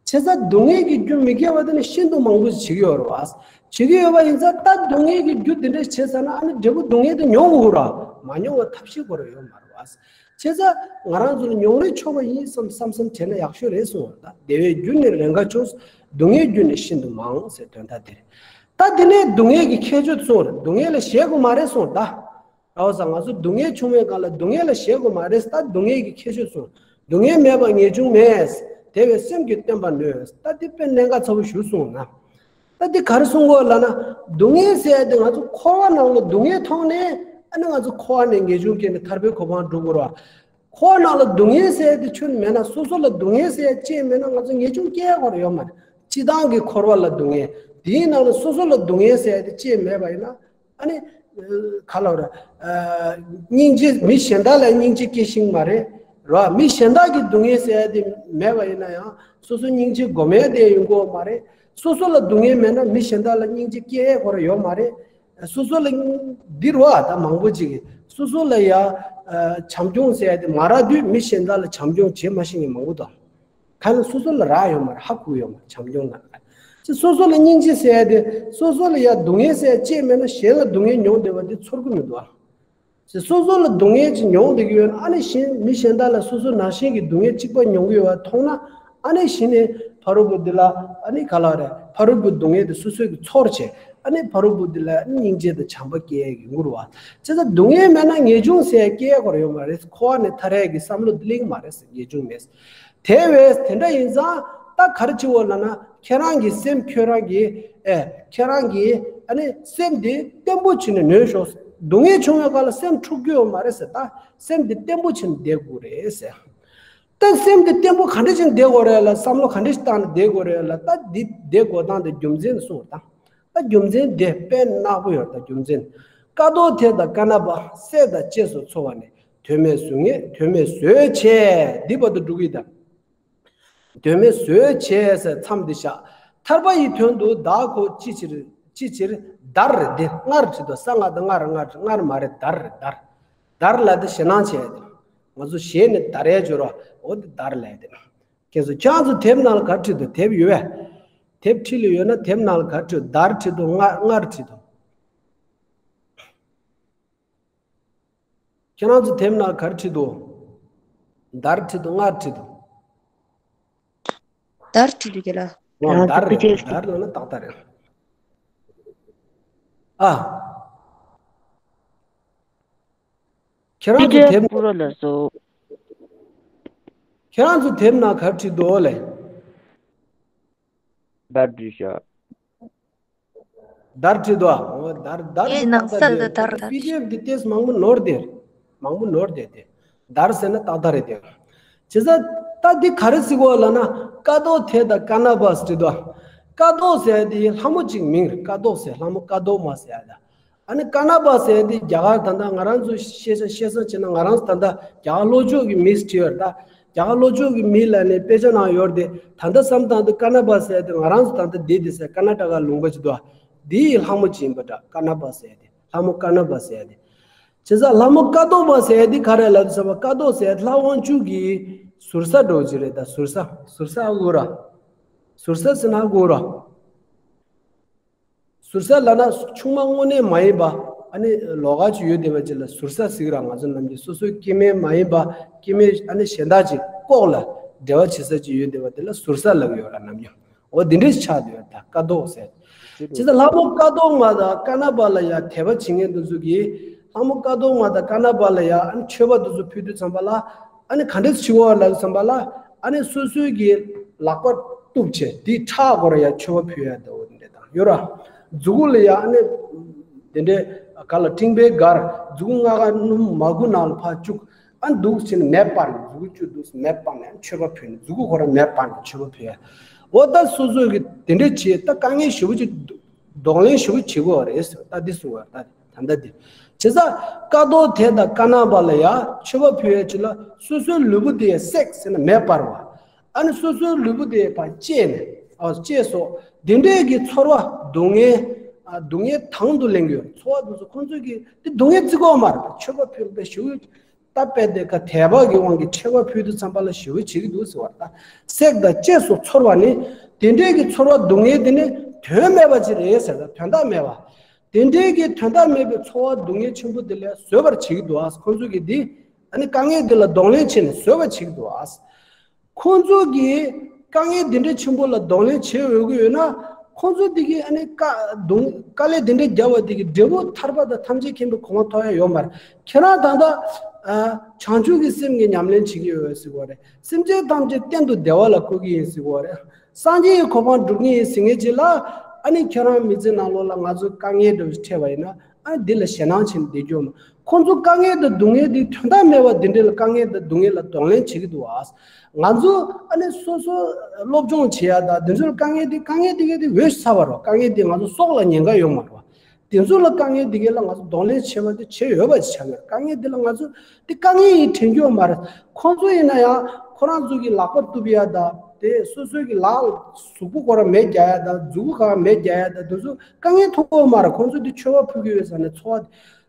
བྱས་ཙང་སྡུག་བསྔལ་གྱི་རྒྱུ་མི་དགེ་བ་དེ་ནི་ཤིན་ཏུ་མང་པོ་ཞིག་བྱེད་ཀྱི་ཡོད་རེད་བ། བྱེད་ཀྱི་ཡོད་པ་ཡིན་ཙང་ད་སྡུག་བསྔལ་གྱི་རྒྱུ་འདི་འདྲ་བྱས་ཙང་ན་ཨ་ནི་འབྲས་བུ་སྡུག་བསྔལ་དེ་མྱོང་དགོས་ར། མ་མྱོང་བ་ཐབས་ཤེས་ཁོ་རང་ཡོད་མ་རེད་བ། བྱས་ཙང་ང་རང་ཚོ་ལ་མྱོང་རེ་ཆོག་པ་ཡིན་བསམ་བསམ་བསམ་བྱས་ན་ཡག་ཤོས་རེད་གསུངས་པ། ད་བདེ་བའི་རྒྱུ་ནི་རེས་འགའ་བྱུང་། སྡུག་བསྔལ་རྒྱུ་ནི་ཤིན་ཏུ་མང་ཟེར་དོན་དག་དེ་རེད། ད་དེ་ནས་སྡུག་བསྔལ་གྱི་ཁྱད་ཆོས་གསུངས་རེད། སྡུག་བསྔལ་ལ་ཞེན་དགོས་མ་རེད་གསུངས། ད་ར་བ་ས་ང་ཚོ་སྡུག་བསྔལ་བྱུང་བའི་སྒང་ལ་སྡུག་བསྔལ་ལ་ཞེན་དགོས་མ་རེད། ད་སྡུག་བསྔལ་གྱི་ཁྱད་ཆོས་གསུངས། སྡུག་བསྔལ་མེད་པར་ངེས་འབྱུང་མེད། དེ་བས་སེམས་ཀྱིས་བརྟེན་པར་ནུས། ད་འདི་དཔེ་གནད་འགག་ཚ་པོ་ཞིག་གསུངས་ན། ད་འདི་ག་རེ་གསུང་གི་ཡོད་ལབ་ན། སྡུག་བསྔལ་ཟེར་ཡ་དེ་ང་ཚོ་འཁོར་བ་ནང་ལ་སྡུག་བསྔལ་མཐོང་ནས་ཨ་ནི་ང་ཚོ་འཁོར་བ་ནས་ངེས་འབྱུང་སྐྱེས་ནས་ཐར་པའི་གོ་འཕང་སྒྲུབ་དགོས་རེད་བ། འཁོར་བ་ནང་ལ་སྡུག་བསྔལ་ཟེར་ཡ་དེ་ཁྱོན་མེད་ན། སོ་སོ་ལ་སྡུག་བསྔལ་ཟེར་ཡ་ཅི་མེད་ན་ང་ཚོ་ངེས་འབྱུང་སྐྱེ་ཡ་ཁོ་རང་ཡོད་མ་རེད། སྤྱི་བཏང་གི་འཁོར་བ་ལ་སྡུག་བསྔལ། དེའི་ནང་ལ་སོ་སོ་ལ་སྡུག་བསྔལ་ཟེར་ཡ་དེ་ཅི་མེད་པ་ཡིན་ན། ཨ་ནི་ག་ལབ་ར། སྙིང་རྗེ། མི་གཞན་དག་ལ་སྙིང་རྗེ་སྐྱེ་ཤེས་མ་རེད་ར། མི་གཞན་དག་གི་སྡུག་བསྔལ་ཟེར་ཡ་དེ་མེད་པ་ཡིན་ན་ཡང་སོ་སོ་སྙིང་རྗེ་སྒོམ་ཡ་དེ་ཡོང་གི་ཡོད་མ་རེད། སོ་སོ་ལ་སྡུག་བསྔལ་མེད་ན་མི་གཞན་དག་ལ་སྙིང་རྗེ་སྐྱེ་ཡ་ཁོ་རང་ཡོད་མ་རེད། སོ་སོ་ལ་འདི་རུ་བ་ད་མང་པོ་ཅིག་གིས་སོ་སོ་ལ་ཡ་བྱམས་སྐྱོང་ཟེར་ཡ་དེ་མ་རག་དུས་མི་གཞན་དག་ལ་བྱམས་སྐྱོང་བྱེད་མ་ཤེས་མཁན་མང་པོ་འདུག་ག་ལ་སོ་སོ་ལ་རག་ཡོད་མ་རེད། ཧ་གོ་ཡོད་མ་རེད། བྱམས་སྐྱོང་ལ་རག་ཅེས། སོ་སོ་ལ་སྙིང་རྗེ་ཟེར་ཡ་དེ་སོ་སོ་ལ་ཡ་སྡུག་བསྔལ་ཟེར་ཡ་ཅི་མེད་ན་གཞན་ལ་སྡུག་བསྔལ་མྱོང་བསྡད་པ་དེ་ཚོར་གི་མི་འདུག་ཨ། ཅེས་སོ་སོ་ལ་སྡུག་བསྔལ་ཅིག་མྱོང་བསྡད་ཀྱི་ཡོད་ན། ཨ་ནི་གཞན་མི་གཞན་དག་ལ་སོ་སོ་ནང་བཞིན་གྱི་སྡུག་བསྔལ་གཅིག་པ་མྱོང་གི་ཡོད་པ་མཐོང་ན། ཨ་ནི་གཞི་ནས་ཕ་རོལ་པོ་འདི་ལ་ཨ་ནི་ག་ལ་རེད། ཕ་རོལ་པོའི་སྡུག་བསྔལ་དེ་སོ་སོ་གིས་ཚོར་བྱས། ཨ་ནི་ཕ་རོལ་པོ་འདི་ལ་ཨ་ནི་སྙིང་རྗེ་དང་བྱམས་པ་སྐྱེ་ཡ་གི་ཡོང་གི་རེད་བ། བྱས་ཙང་སྡུག་བསྔལ་མེད་ན་ངེས་འབྱུང་ཟེར་ཡ་སྐྱེ་ཡ་ཁོ་རང་ཡོད་མ་རེད། འཁོར་བ་ནས་ཐར་ཡ་གི་བསམ་བློ་འདི་སླེབས་ཀྱི་མ་རེད་ཟེར། ངེས་འབྱུང་མེད། དེ་བས་དེ་འདྲ་ཡིན་ཙང་ད་ག་རེ་བྱེད་དགོས་ལབ་ན། ཁྱེད་རང་གི་སེམས་ཁྱོད་རང་གིས་ཨེ་ཁྱེད་རང་གིས་ཨ་ནི་སེམས་འདི་བརྟན་པོ་བྱས་ནས་ནོན་ཤོག་སྡུག་བསྔལ་བྱུང་བའི་སྐབས་ལ་སེམས་འཁྲུག་རྒྱུ་ཡོད་མ་རེད་ཟེར། ད་སེམས་འདི་བརྟན་པོ་བྱས་ནས་བསྡད་དགོས་རེད་ཟེར། ད་སེམས་འདི་བརྟན་པོ་ག་འདྲ་བྱས་ནས་བསྡད་དགོས་རེད་ལ། བསམ་བློ་ག་འདྲ་ཞིག་བཏང་ནས་བསྡད་དགོས་རེད་ལ། ད་འདི་བསྡད་དགོས་སྟངས་འདི་རྒྱུ་མཚན་གསུངས་དང་། ད་རྒྱུ་མཚན་འདི་དཔེ་ནག་པོ་ཡོད། ད་རྒྱུ་མཚན། ཀ་དོ་ཐེ་ད་ཀ་ན་པ་སྲས་དང་བཅས་སུ་འཚོ་བ་ནི། དོན་མེད་བཟོད་ངེས་དོན་མེད་བཟོད་བྱས། འདི་བར་དུ་འགྲོ་གི་ད། དོན་མེད་བཟོད་བྱས་ཟེར་མཚམས་འདི་བཞག་ཐར་པ་ཡི་དོན་དུ་བདག་ཁོ་ཅི་ཕྱིར་ཅི་ཕྱིར་བདར་རེད། འདི་སྔར་བྲིས་འདུག་ས་ང་ད་སྔར་སྔར་སྔར་མ་རེད། བདར་རེད། བདར། བདར་ལ་དེ་ཞེད་སྣང་བྱས་ཏེ། ང་ཚོ་ཞེད་ནས་བདར་ཡས་སྦྱོར་བ། འོ་དེ་བདར་ལས་དེ། ཁྱེད་ཚོ་ཁྱེད་ཚོ་དེབ་ནང་ལ་ག་རེ་བྲིས་འདུག་དེབ་ཡོད་པས། དེབ་ཁྲིད་ལ་ཡོད་ན་དེབ་ནང་ལ་ག་རེ་བྲིས་འདུག་བདར་བྲིས་འདུག་སྔར་སྔར་བྲིས་འདུག་ཁྱེད་རང་ཚོ་དེབ་ནང་ག་རེ་བྲིས་འདུག་བདར་བྲིས་འདུག་སྔར་བྲིས་འདུག་བདར་བྲིས་འདུག་རྒན་ལགས། ཨོ། ང་བདར་རེད། བི་ཌི་ཨེཕ་བདར་ལབ་ན་ཏག་ཏག་རེད། ཨ། ཁྱེད་རང་ཚོ་དེབ། བི་ཌི་ཨེཕ་པུ་རོ་ལ་སོ། ཁྱེད་རང་ཚོ་དེབ་ནང་ག་རེ་བྲིས་འདུག་ལབ། བདར་བྲིས་ཤག་བདར་བྲིས་འདུག་ཨ། འོ་བདར་བདར་ངས་ནང་གསལ་དུ་བདར་བདར། པི་ཌི་ཨེཕ་འདི་ཏོག་ཙམ་མང་པོ་ནོར་བསྡད། མང་པོ་ནོར་བསྡད་དེ། བདར་ཟེར་ན་ཏག་ཏག་རེད་དེ། བྱས་ཙང་ད་འདི་ག་རེ་ཟེར་གོ་ལབ་ན། ཀ་དོ་ཐེ་ད་ཀ་ན་པ་ཟེར་འདུག་ཨ། ཀ་དོ་ཟེར་ཡ་དེ་ལྷ་མོ་གཅིག་མིང་རེད། ཀ་དོ་ཟེར་ལྷ་མོ་ཀ་དོ་མ་ཟེར་ཡ་ད། ཨ་ནི་ཀ་ན་པ་ཟེར་དེ་རྒྱ་གར་ད་ལྟ་ང་རང་ཚོ་ཤེས་བྱ་བཤད་ས་བྱས་ན་ང་རང་ཚོ་ད་ལྟ་རྒྱ་གར་ལྷོ་ཕྱོགས་ཀྱི་མིས་བྲིས་ཡོད་རེད་ད། རྒྱ་གར་ལྷོ་ཕྱོགས་ཀྱི་མི་ལ་ནི་དཔེ་ཆ་ནང་ཡོད་རེད་དེ། ད་ལྟ་བསམ་བཏང་དུས་ཀ་ན་པ་ཟེར་དེ་ང་རང་ཚོ་ད་ལྟ་འདི་དེ་ཟེར་ཀ་ན་ཊ་ཀ་ལུང་པ་ཅིག་འདུག་འདི་ཡི་ལྷ་མོ་ཅིག་ཡིན་པ་འདྲ། ཀ་ན་པ་ཟེར་དེ་ལྷ་མོ་ཀ་ན་པ་ཟེར་དེ། བྱས་ཙང་ལྷ་མོ་ཀ་ཏོག་པ་ཟེར་དེ་ག་རེ་ལབ་དུས་ཙམ་པ། ཀ་ཏོག་ཟེར་ལྷ་དབང་ཕྱུག་གི་ཟུར་ས་འདྲ་བོ་ཅིག་རེད་ད། ཟུར་ས་ཟུར་ས་ཨ་གུ་ར། ཟུར་ས་ཟེར་ན་ཨ་གུ་ར། ཟུར་ས་ལབ་ན་ཆུང་མ་དངོས་གནས་མ་ཡིན་པ། ཨ་ནི་ལོགས་ཀ་ཅིག་ཡོད་བསྡད་པ་ཅིག་ལ་ཟུར་ས་ཟེར་གི་ར། ང་ཚོ་ནམ་རྒྱུན་སོ་སོའི་སྐྱེ་དམན་མ་ཡིན་པ། སྐྱེ་དམན་ཨ་ནི་གཞན་དག་ཅིག་ལྐོག་ལ་འབྲེལ་བ་བྱེད་ས་ཅིག་ཡོད་བསྡད་པ་དེ་ལ་ཟུར་ས་ལབ་ཀྱི་ཡོད་ར་ནམ་རྒྱུན། འོ་དེ་འདྲས་ཆགས་བསྡད་ཡོད་ད་ཀ་ཏོག་ཟེར། བྱས་ཙང་ལྷ་མོ་ཀ་ཏོག་མ་དང་ཀ་ན་པ་ལ་ཡ་དད་པ་བྱེད་མཁན་དེ་ཚོ་གིས་ལྷ་མོ་ཀ་ཏོག་མ་དང་ཀ་ན་པ་ལ་ཡ་ཨ་ནི་མཆོད་པ་དེ་ཚོ་ཕུལ་དུས་ཙམ་པ་ལ། ཨ་ནི་ག་འདྲས་བྱེད་དགོས་ལབ་ཙམ་པ་ལ། ཨ་ནི་སོ་སོའི་གི་ལག་པ་གཏུབ་བྱས་དེའི་ཁྲག་སྐོར་ཡ་མཆོད་པ་ཕུལ་ཡ་འདྲ་བོ་དེ་འདྲས་དང་ཡོད་ར། མཛུ་གུ་ལ་ཡ་ཨ་ནི་དེ་འདྲས་ག་ལ་སྤྲིན་པའི་སྒར། མཛུ་གུ་ལྔ་ཀ་སྣུམ་མ་གུ་ནང་ལ་ཕར་བཅུག་ཨ་འདུག་བྱས་ནས་མེ་སྤར་ནས། མཛུ་གུ་བཅུ་འདུག་མེ་སྤར་ནས་མཆོད་པ་ཕུལ་ནས། མཛུ་གུ་ཁོ་རང་མེ་སྤར་ནས་མཆོད་པ་ཕུལ་ཡ། འོ་ད་སོ་སོ་གི་དེ་འདྲས་བྱས་ད་དཀའ་ངལ་ཞེ་པོ་ཅིག་གདོང་ལེན་ཞེ་པོ་བྱེད་དགོས་པ་རེད་ཟེར། ད་འདི་གསུངས་པ་ད་ད་ལྟ་འདི། བྱས་ཙང་ཀ་ཏོག་དེ་དང་ཀ་ན་པ་ལ་ཡ་མཆོད་པ་ཕུལ་ཡ་ཅིག་ལ་སོ་སོའི་ལུས་པོ་དེ་བསྲེགས་ཟེར་ན་མེ་སྤར་བ། ཨ་ནི་སོ་སོའི་ལུས་པོ་དེ་ཕར་བཅད་ནས། ཨ་བཅད་སོགས་དེ་འདྲས་ཀྱི་ཚོར་བ་སྡུག་བསྔལ། ཨ་སྡུག་བསྔལ་དང་དུ་ལེན་གྱི་ཡོད། ཚོར་བ་དེ་ཚོ་ཁོང་ཚོས་ཀྱི་དེ་སྡུག་བསྔལ་བརྩི་གི་ཡོད་མ་རེད། མཆོད་པ་ཕུལ་བའི་ཞུ། ད་དཔེ་དེ་ཀ་དད་པ་གི་དབང་གིས་མཆོད་པ་ཕུལ་དུས་ཙམ་པ་ལ་ཞེ་པོ་བྱེད་ཀྱི་འདུག་ཟེར་བ་ད། བསྲེགས་དང་བཅད་སོགས་ཚོར་བ་ནི། དེ་འདྲའི་གི་ཚོར་བ་སྡུག་བསྔལ་དེ་ནི་དོན་མེད་པ་ཅིག་རེད་ཟེར། ད་དོན་དག་མེད་པ། དེ་འདྲའི་གི་དོན་དག་མེད་པའི་ཚོར་བ་སྡུག་བསྔལ་ཆེན་པོ་དེ་ལས་བཟོད་པར་བྱེད་ཀྱི་འདུག་ཨ། ཁོང་ཚོ་གིས་འདི་ཨ་ནི་དཀའ་ངལ་འདི་ལ་གདོང་ལེན་བྱས་ནས་བཟོད་པ་བྱེད་ཀྱི་འདུག་ཨ། ཁོང་ཚོ་གིས་དཀའ་ངལ་འདི་འདྲ་ཆེན་པོ་ལ་གདོང་ལེན་བྱེད་འོས་ཀྱི་ཡོད་ན། ཁོང་ཚོ་འདི་གིས་ཨ་ནི་དཀའ་གདོང་དཀའ་ལས་འདི་འདྲ་བརྒྱབ་པ་འདི་གི་འབྲས་བུ་ཐར་པ་དང་ཐམས་ཅད་མཁྱེན་པའི་གོ་འཕང་ཐོབ་ཡ་ཡོད་མ་རེད། ཁྱེད་རང་ད་ལྟ་ཨ་བྱང་ཆུབ་ཀྱི་སེམས་ཀྱི་ཉམས་ལེན་བྱེད་ཀྱི་ཡོད་ཟེར་གོ་རེད། སེམས་ཅན་ཐམས་ཅད་གཏན་དུ་བདེ་བ་ལ་བཀོད་ཀྱི་ཡིན་ཟེར་གོ་རེད། སངས་རྒྱས་ཀྱི་གོ་འཕང་སྒྲུབ་ངེས་ཡིན་ཟེར་མཁན་ཅིག་ལ། ཨ་ནི་ཁྱེད་རང་མི་ཚེ་ནང་ལོགས་ལ་ང་ཚོ་དཀའ་ངལ་འདྲ་བོ་ཞིག་འཕྲད་པ་ཡིན་ན། ཨ་འདི་ལ་ཞེད་སྣང་བྱེད་བསྡད་རྒྱུ་མ། ཁོང་ཚོ་དཀའ་ངལ་དང་སྡུག་བསྔལ་འདི་དོན་དག་མེད་པ་འདི་འདྲ་ལ། དཀའ་ངལ་དང་སྡུག་བསྔལ་ལ་གདོང་ལེན་བྱེད་ཀྱི་འདུག་ཨ། ང་ཚོ་ཨ་ནི་སོ་སོ་སློབ་སྦྱོང་བྱེད་ཡ་དང་འདི་ཚོ་ལ་དཀའ་ངལ་འདི་དཀའ་ངལ་འདི་ག་དེ་འོས་ཤིག་ཚ་བ་རོ། དཀའ་ངལ་འདི་ང་ཚོ་སྲོག་ལ་ཉེན་ཁ་ཡོད་མ་རེད་བ། དེ་ཚོ་ལ་དཀའ་ངལ་འདི་ག་ལ་ང་ཚོ་གདོང་ལེན་བྱེད་པ་འདི་བྱེད་འོས་པ་ཅིག་ཆགས་ཡོད། དཀའ་ངལ་འདི་ལ་ང་ཚོ་འདི་དཀའ་ངལ་ཡིན་དྲན་རྒྱུ་ཡོད་མ་རེད། ཁོང་ཚོ་ཡིན་ན་ཡང་ཁོ་རང་ཚོ་གི་ལག་པ་གཏུབ་ཡ་དང་དེ་སོ་སོའི་གི་ལག་གཟུགས་པོ་ཁོ་རང་མེ་རྒྱག་ཡ་དང་མཛུ་གུ་ཁོ་རང་མེ་རྒྱག་ཡ་དང་དེ་ཚོ་དཀའ་ངལ་མཐོང་གི་ཡོད་མ་རེད། ཁོང་ཚོ་འདི་མཆོད་པ་ཕུལ་གྱི་ཡོད་ཟེར་ནས་ཚོར་བ།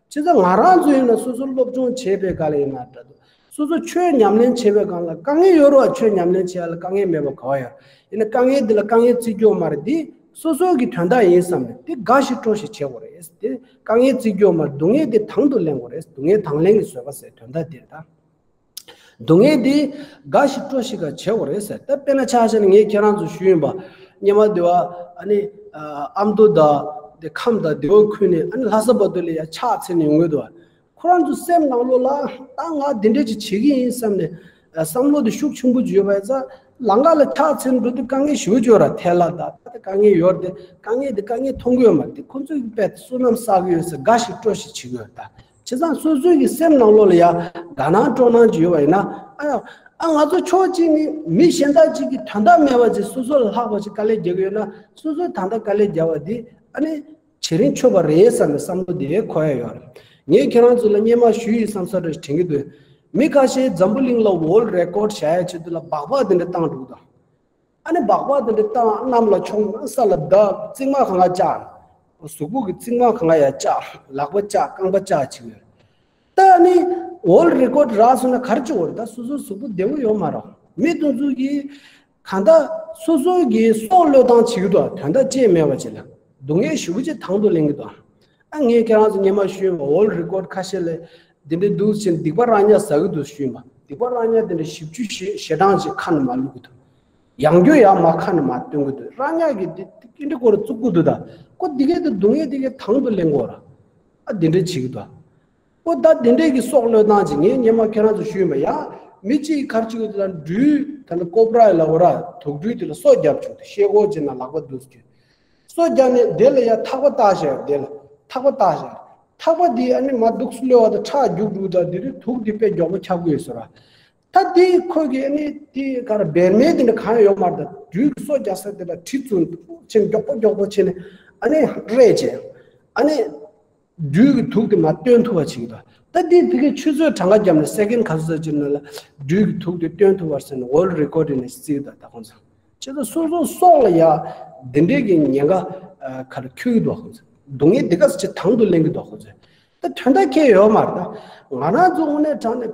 བྱས་ཙང་ང་རང་ཚོ་ཡིན་ན་སོ་སོ་སློབ་སྦྱོང་བྱས་པའི་སྒང་ལ་ཡིན་ན་འདྲ་འདུག་སོ་སོ་ཆོས་ཉམས་ལེན་བྱེད་པའི་སྒང་ལ་དཀའ་ངལ་ཡོད་རེད་བ། ཆོས་ཉམས་ལེན་བྱེད་ཡ་ལ་དཀའ་ངལ་མེད་པ་ག་བ་ཡོད། ཡིན་ན་དཀའ་ངལ་འདི་ལ་དཀའ་ངལ་བརྩི་རྒྱུ་མ་རེད། འདི་སོ་སོ་གི་དོན་དག་ཡིན་བསམ་ནས་འདི་དགའ་ཞིང་སྤྲོ་ཞིང་བྱེད་དགོས་རེད། འདི་དཀའ་ངལ་བརྩི་རྒྱུ་མ་རེད། སྡུག་བསྔལ་འདི་དང་དུ་ལེན་དགོས་རེད། སྡུག་བསྔལ་དང་ལེན་གྱི་བཟོད་པ་ཟེར་དོན་དག་འདི་རེད་ད། སྡུག་བསྔལ་འདི་དགའ་ཞིང་སྤྲོ་ཞིང་ག་བྱེད་དགོས་རེད་ཟེར། ད་དཔེར་ན་ཆ་བཞག་ན་ངས་ཁྱེད་རང་ཚོ་ཞུས་ཡིན་པ། སྔོན་མ་འདི་བ་ཨ་ནི་ཨ་མདོ་དང་དེ་ཁམས་དང་དེ་བ་ཁུལ་ནས་ཨ་ནི་ལྷ་ས་བར་དུ་ལ་ཡ་ཕྱག་འཚལ་ནས་ཡོང་གི་འདུག་ཁོ་རང་ཚོ་སེམས་ནང་ལོགས་ལ་ད་ང་འདི་འདྲ་ཅིག་བྱེད་ཀྱི་ཡིན་བསམ་ནས་བསམ་བློ་དེ་ཤུགས་ཆེན་པོ་ཅིག་ཡོད་པ་ཡིན་ཙང་། ལམ་ཁ་ལ་ཕྱག་འཚལ་འགྲོ་དུས་དཀའ་ངལ་ཞེ་པོ་ཅིག་ཡོད་ར། ཐལ་ལ་ད་ད་དཀའ་ངལ་ཡོད་རེད་དེ། དཀའ་ངལ་དེ་དཀའ་ངལ་མཐོང་གི་ཡོད་མ་རེད་དེ། ཁོ་ཚོས་དཔེ་བསོད་ནམས་བསགས་ཀྱི་ཡོད་ཟེར་དགའ་ཞིང་སྤྲོ་ཞིང་བྱེད་ཀྱི་ཡོད་ད། བྱས་ཙང་སོ་སོའི་གི་སེམས་ནང་ལོགས་ལ་ཡ་དགའ་སྣང་སྤྲོ་སྣང་ཅིག་ཡོད་པ་ཡིན་ན། ཨ་ཡ། ཨ་ང་ཚོ་ཕྱོགས་གཅིག་ནས་མི་གཞན་དག་ཅིག་གིས་དོན་དག་མེད་པ་ཅིག་སོ་སོ་ལ་ལྷག་པ་ཅིག་དཀའ་ལས་རྒྱག་གི་ཡོད་ན། སོ་སོས་ད་ལྟ་དཀའ་ལས་རྒྱག་པ་འདི་ཨ་ནི་བྱེད་རིན་ཆོད་པ་རེད་བསམ་པའི་བསམ་བློ་དེ་འཁོར་ཡ་ཡོད་རེད། ངས་ཁྱེད་རང་ཚོ་ལ་སྔོན་མ་ཞུས་ཡིན་བསམ་ས་རེ་དྲན་གྱི་འདུག་མི་ཁ་ཤས་འཛམ་བུ་གླིང་ལ་ཝོལ་རེ་ཀོཌ་བཞག་ཡ་ཆེད་དུ་ལ་སྦག་སྦག་དེ་འདྲ་བཏང་འགྲོ་གི་འདུག་ཨ་ནི་སྦག་སྦག་དེ་འདྲ་བཏང་གནམ་ལ་མཆོངས། ས་ལ་བརྡབ། རྩིག་མ་གང་ག་བཅག་གཟུགས་པོ་གི་རྩིག་མ་གང་ག་ཡ་བཅག་ལག་པ་བཅག་རྐང་པ་བཅག་བྱེད་ཀྱི་ཡོད་རེད། ད་ནི་ཝོལ་རེ་ཀོཌ་རག་སོང་ན་ག་རེ་བྱེད་དགོས་རེད། ད་སོ་སོའི་གཟུགས་པོ་བདེ་པོ་ཡོད་མ་རེད། མི་དེ་ཚོ་གིས་གང་ལྟར་སོ་སོ་གི་སྲོག་བློས་བཏང་བྱེད་ཀྱི་འདུག་དོན་དག་ཅི་ཡང་མེད་པ་ཅིག་ལ་སྡུག་བསྔལ་ཞེ་པོ་ཅིག་དང་དུ་ལེན་གྱི་འདུག་ཨ་ངས་ཁྱེད་རང་ཚོ་སྔོན་མ་ཞུས་པ་ཝོལ་རེ་ཀོཌ་ཁ་ཤས་ལ་འདི་འདྲའི་འདུག་ཕྱིན་སྡིག་པ་རང་ཉིད་ཟ་གི་འདུག་ཞུས་པ། སྡིག་པ་རང་ཉིད་དེ་འདྲ་བཞི་བཅུ་ཞེ་ཞེ་གྲངས་ཅིག་ཁ་ནས་མར་བླུག་གི་འདུག་ཡང་བསྐྱར་ཡང་མར་ཁ་ནས་མར་བཏོན་གྱི་འདུག་རང་ཉིད་ཀྱིས་འདི་འདི་འདྲའི་སྐོར་བཙུགས་ཀྱི་འདུག་ད་ཁོ་འདི་གའི་དེ་སྡུག་བསྔལ་འདི་གའི་དང་དུ་ལེན་དགོས་ར། ཨ་འདི་འདྲ་བྱེད་ཀྱི་འདུག་ཨོ་ད་དེ་འདྲས་ཀྱི་སྲོག་བློས་བཏང་ཅིག་ངས་སྔོན་མ་ཁྱེད་རང་ཚོ་ཞུས་ཡིན་པ་ཡ། མི་གཅིག་གིས་ག་རེ་བྱེད་ཀྱི་འདུག་ལ་སྦྲུལ་ད་ནི་ཀོབ་ར་ལ་འོ་ར་དུག་སྦྲུལ་དེ་ལ་སོ་བརྒྱབ་བཅུག་སྟེ་ཤེལ་སྒོ་ཅིག་ནང་ལག་པ་འདུག་སེ་བཅུག་སོ་བརྒྱབ་ནས་དེ་ལ་ཡ་ཐག་པ་བཏགས་བཞག་དེ་ལ་ཐག་པ་བཏགས་བཞག་ཐག་པ་དེ་ཨ་ནི་མར་འདུག་སེ་གློད་པ་དང་ཁྲག་རྒྱུག་འགྲོ་དང་དེ་དུས་དུག་དེ་དཔེ་མགྱོགས་པོ་ཁྱབ་ཀྱི་ཡོད་ཟེར་བ། ད་དེ་ཁོས་ཀྱིས་ཨ་ནི་དེ་ག་རེ་བེར་མེད་དེ་འདྲ་གང་ཡང་ཡོད་མ་རེད། ད་སྦྲུལ་གྱི་སོ་རྒྱག་ས་དེ་ལ་གྲི་བཙུགས་ཕྱིན་མགྱོགས་པོ་མགྱོགས་པོ་ཕྱིན་ནས་ཨ་ནི་རས་བྱས་ཨ་ནི། སྦྲུལ་གྱི་དུག་དེ་མར་བཏོན་ཐུབ་པ་བྱེད་ཀྱི་འདུག་ད་འདི་ཕ་གིའི་ཆུ་ཚོད་གྲངས་ཀ་བརྒྱབ་ནས་སེ་ཀེན་ག་ཚོད་ཙམ་ཅིག་ནང་ལ་སྦྲུལ་གྱི་དུག་དེ་བཏོན་ཐུབ་པ་ཟེར་ནས་ཝོལཌ་རི་ཀོཌ་ནས་བརྩིས་ཀྱི་འདུག་ད་ཁོང་ཚོ། བྱས་ཙང་སོ་སོ་སྲོག་ལ་ཡ་འདི་འདྲའི་གི་ཉེན་ཁ་ཨ་ག་རེ་འཁྱོལ་གྱི་འདུག་ཁོང་ཚོ། སྡུག་བསྔལ་འདི་ག་ཚོད་ཅིག་དང་དུ་ལེན་གྱི་འདུག་ཁོང་ཚོས། ད་དོན་དག་ཁྱད་ཡོད་མ་རེད། ད་ང་རང་ཚོ་དངོས་གནས་དྲང་གནས་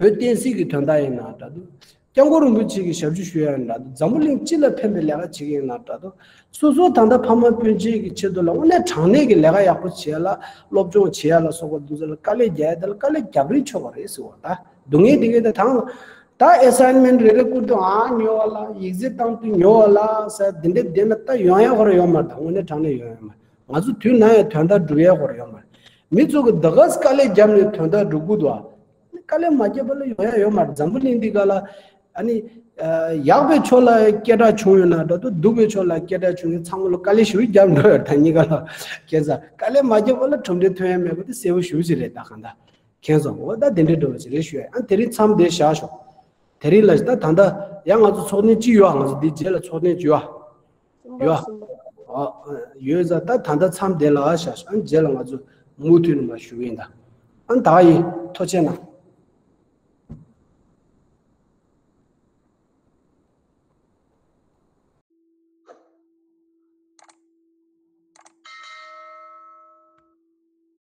བོད་བསྟན་སྲིད་ཀྱི་དོན་དག་ཡིན་ན་འདྲ་འདུག་སྐྱབས་མགོན་རིན་པོ་ཆེ་གི་ཞབས་ཕྱི་ཞུ་ཡ་ཡིན་འདྲ་འདུག་འཛམ་བུ་གླིང་སྤྱི་ལ་ཕན་པའི་ལས་ཀ་བྱེད་ཀྱི་ཡིན་ན་འདྲ་འདུག་སོ་སོ་ད་ལྟ་ཕ་མ་སྤུན་མཆེད་ཀྱི་ཆེད་དུ་ལ་དངོས་གནས་དྲང་གནས་ཀྱི་ལས་ཀ་ཡག་པོ་བྱེད་ཡ་ལ། སློབ་སྦྱོང་བྱེད་ཡ་ལ་སོགས་པ་འདུག་ཟེར་ལ་དཀའ་ལས་རྒྱག་ཡ་དེ་ལ་དཀའ་ལས་རྒྱབ་རིན་ཆོག་པ་རེད་ཟེར་བ། ད་སྡུག་བསྔལ་དེ་གའི་ད་དང་ད་ཨེ་སའིན་མེན་ཊི་རེ་རེ་བསྐུར་དུས་ཨ་ཉོ་བ་ལ། ཡིག་ཚད་བཏང་དུས་ཉོ་བ་ལ་ཟེར་འདི་འདྲ་བསྡད་ན་ད་ཡོང་ཡ་ཁོ་རང་ཡོད་མ་རེད། ད་དངོས་གནས་དྲང་གནས་ཡོང་ཡ་མ་རེད། ང་ཚོ་དུས་ནམ་ཡང་དོན་དག་སྒྲུབ་ཡ་ཁོ་རང་ཡོད་མ་རེད། མི་ཚོ་གི་ད་ག་ས་དཀའ་ལས་བརྒྱབ་ནས་དོན་དག་སྒྲུབ་དགོས་འདུག་ཨ། དཀའ་ལས་མ་བརྒྱབ་པ་ལ་ཡོང་ཡ་ཡོད་མ་རེད། འཛམ་བུ་གླིང་འདི་ག་ལ་ཨ་ནི་ཡག་པའི་ཕྱོགས་ལ་སྐད་གྲགས་བྱུང་ཡོད་ན་འདྲ་འདུག་སྡུག་པའི་ཕྱོགས་ལ་སྐད་གྲགས་བྱུང་ཡོད་ཚང་མ་ལ་དཀའ་ལས་ཞེ་པོ་བརྒྱབ་འགྲོ་ཡོད། ད་གཉིས་ཀ་ལ་ཁྱེད་ཚ་དཀའ་ལས་མ་བརྒྱབ་པ་ལ་གྲུབ་འབྲས་ཐོན་ཡ་མེད་པ་དེ་གསལ་པོ་ཞེ་པོ་ཅིག་རེད། ད་གང་ལྟར་མཁྱེན་སོང་། འོ་ད་དེ་འདྲའི་འགྲོ་བ་ཅིག་རེད་ཞུ་ཡ། ཨ་དེ་རིང་མཚམས་འདིར་བཞག་ཞོག་དེ་རིང་ལ་ད་ད་ལྟ་ཡང་ང་ཚོ་ཚོགས་ཐེངས་གཅིག་ཡོད། ང་ཚོ་འདི་རྗེས་ལ་ཚོགས་ཐེངས་གཅིག་ཡོད། ཡོད། ཨ་ཡོད་ཟེར། ད་ད་ལྟ་མཚམས་འདི་ལ་བཞག་ཞོག་ཨ་རྗེས་ལ་ང་ཚོ་མུ་མཐུད་ནས་མར་ཞུ་གི་ཡིན། ད་ཨ་ད་ཡིན། ཐུགས་རྗེ་གནང་།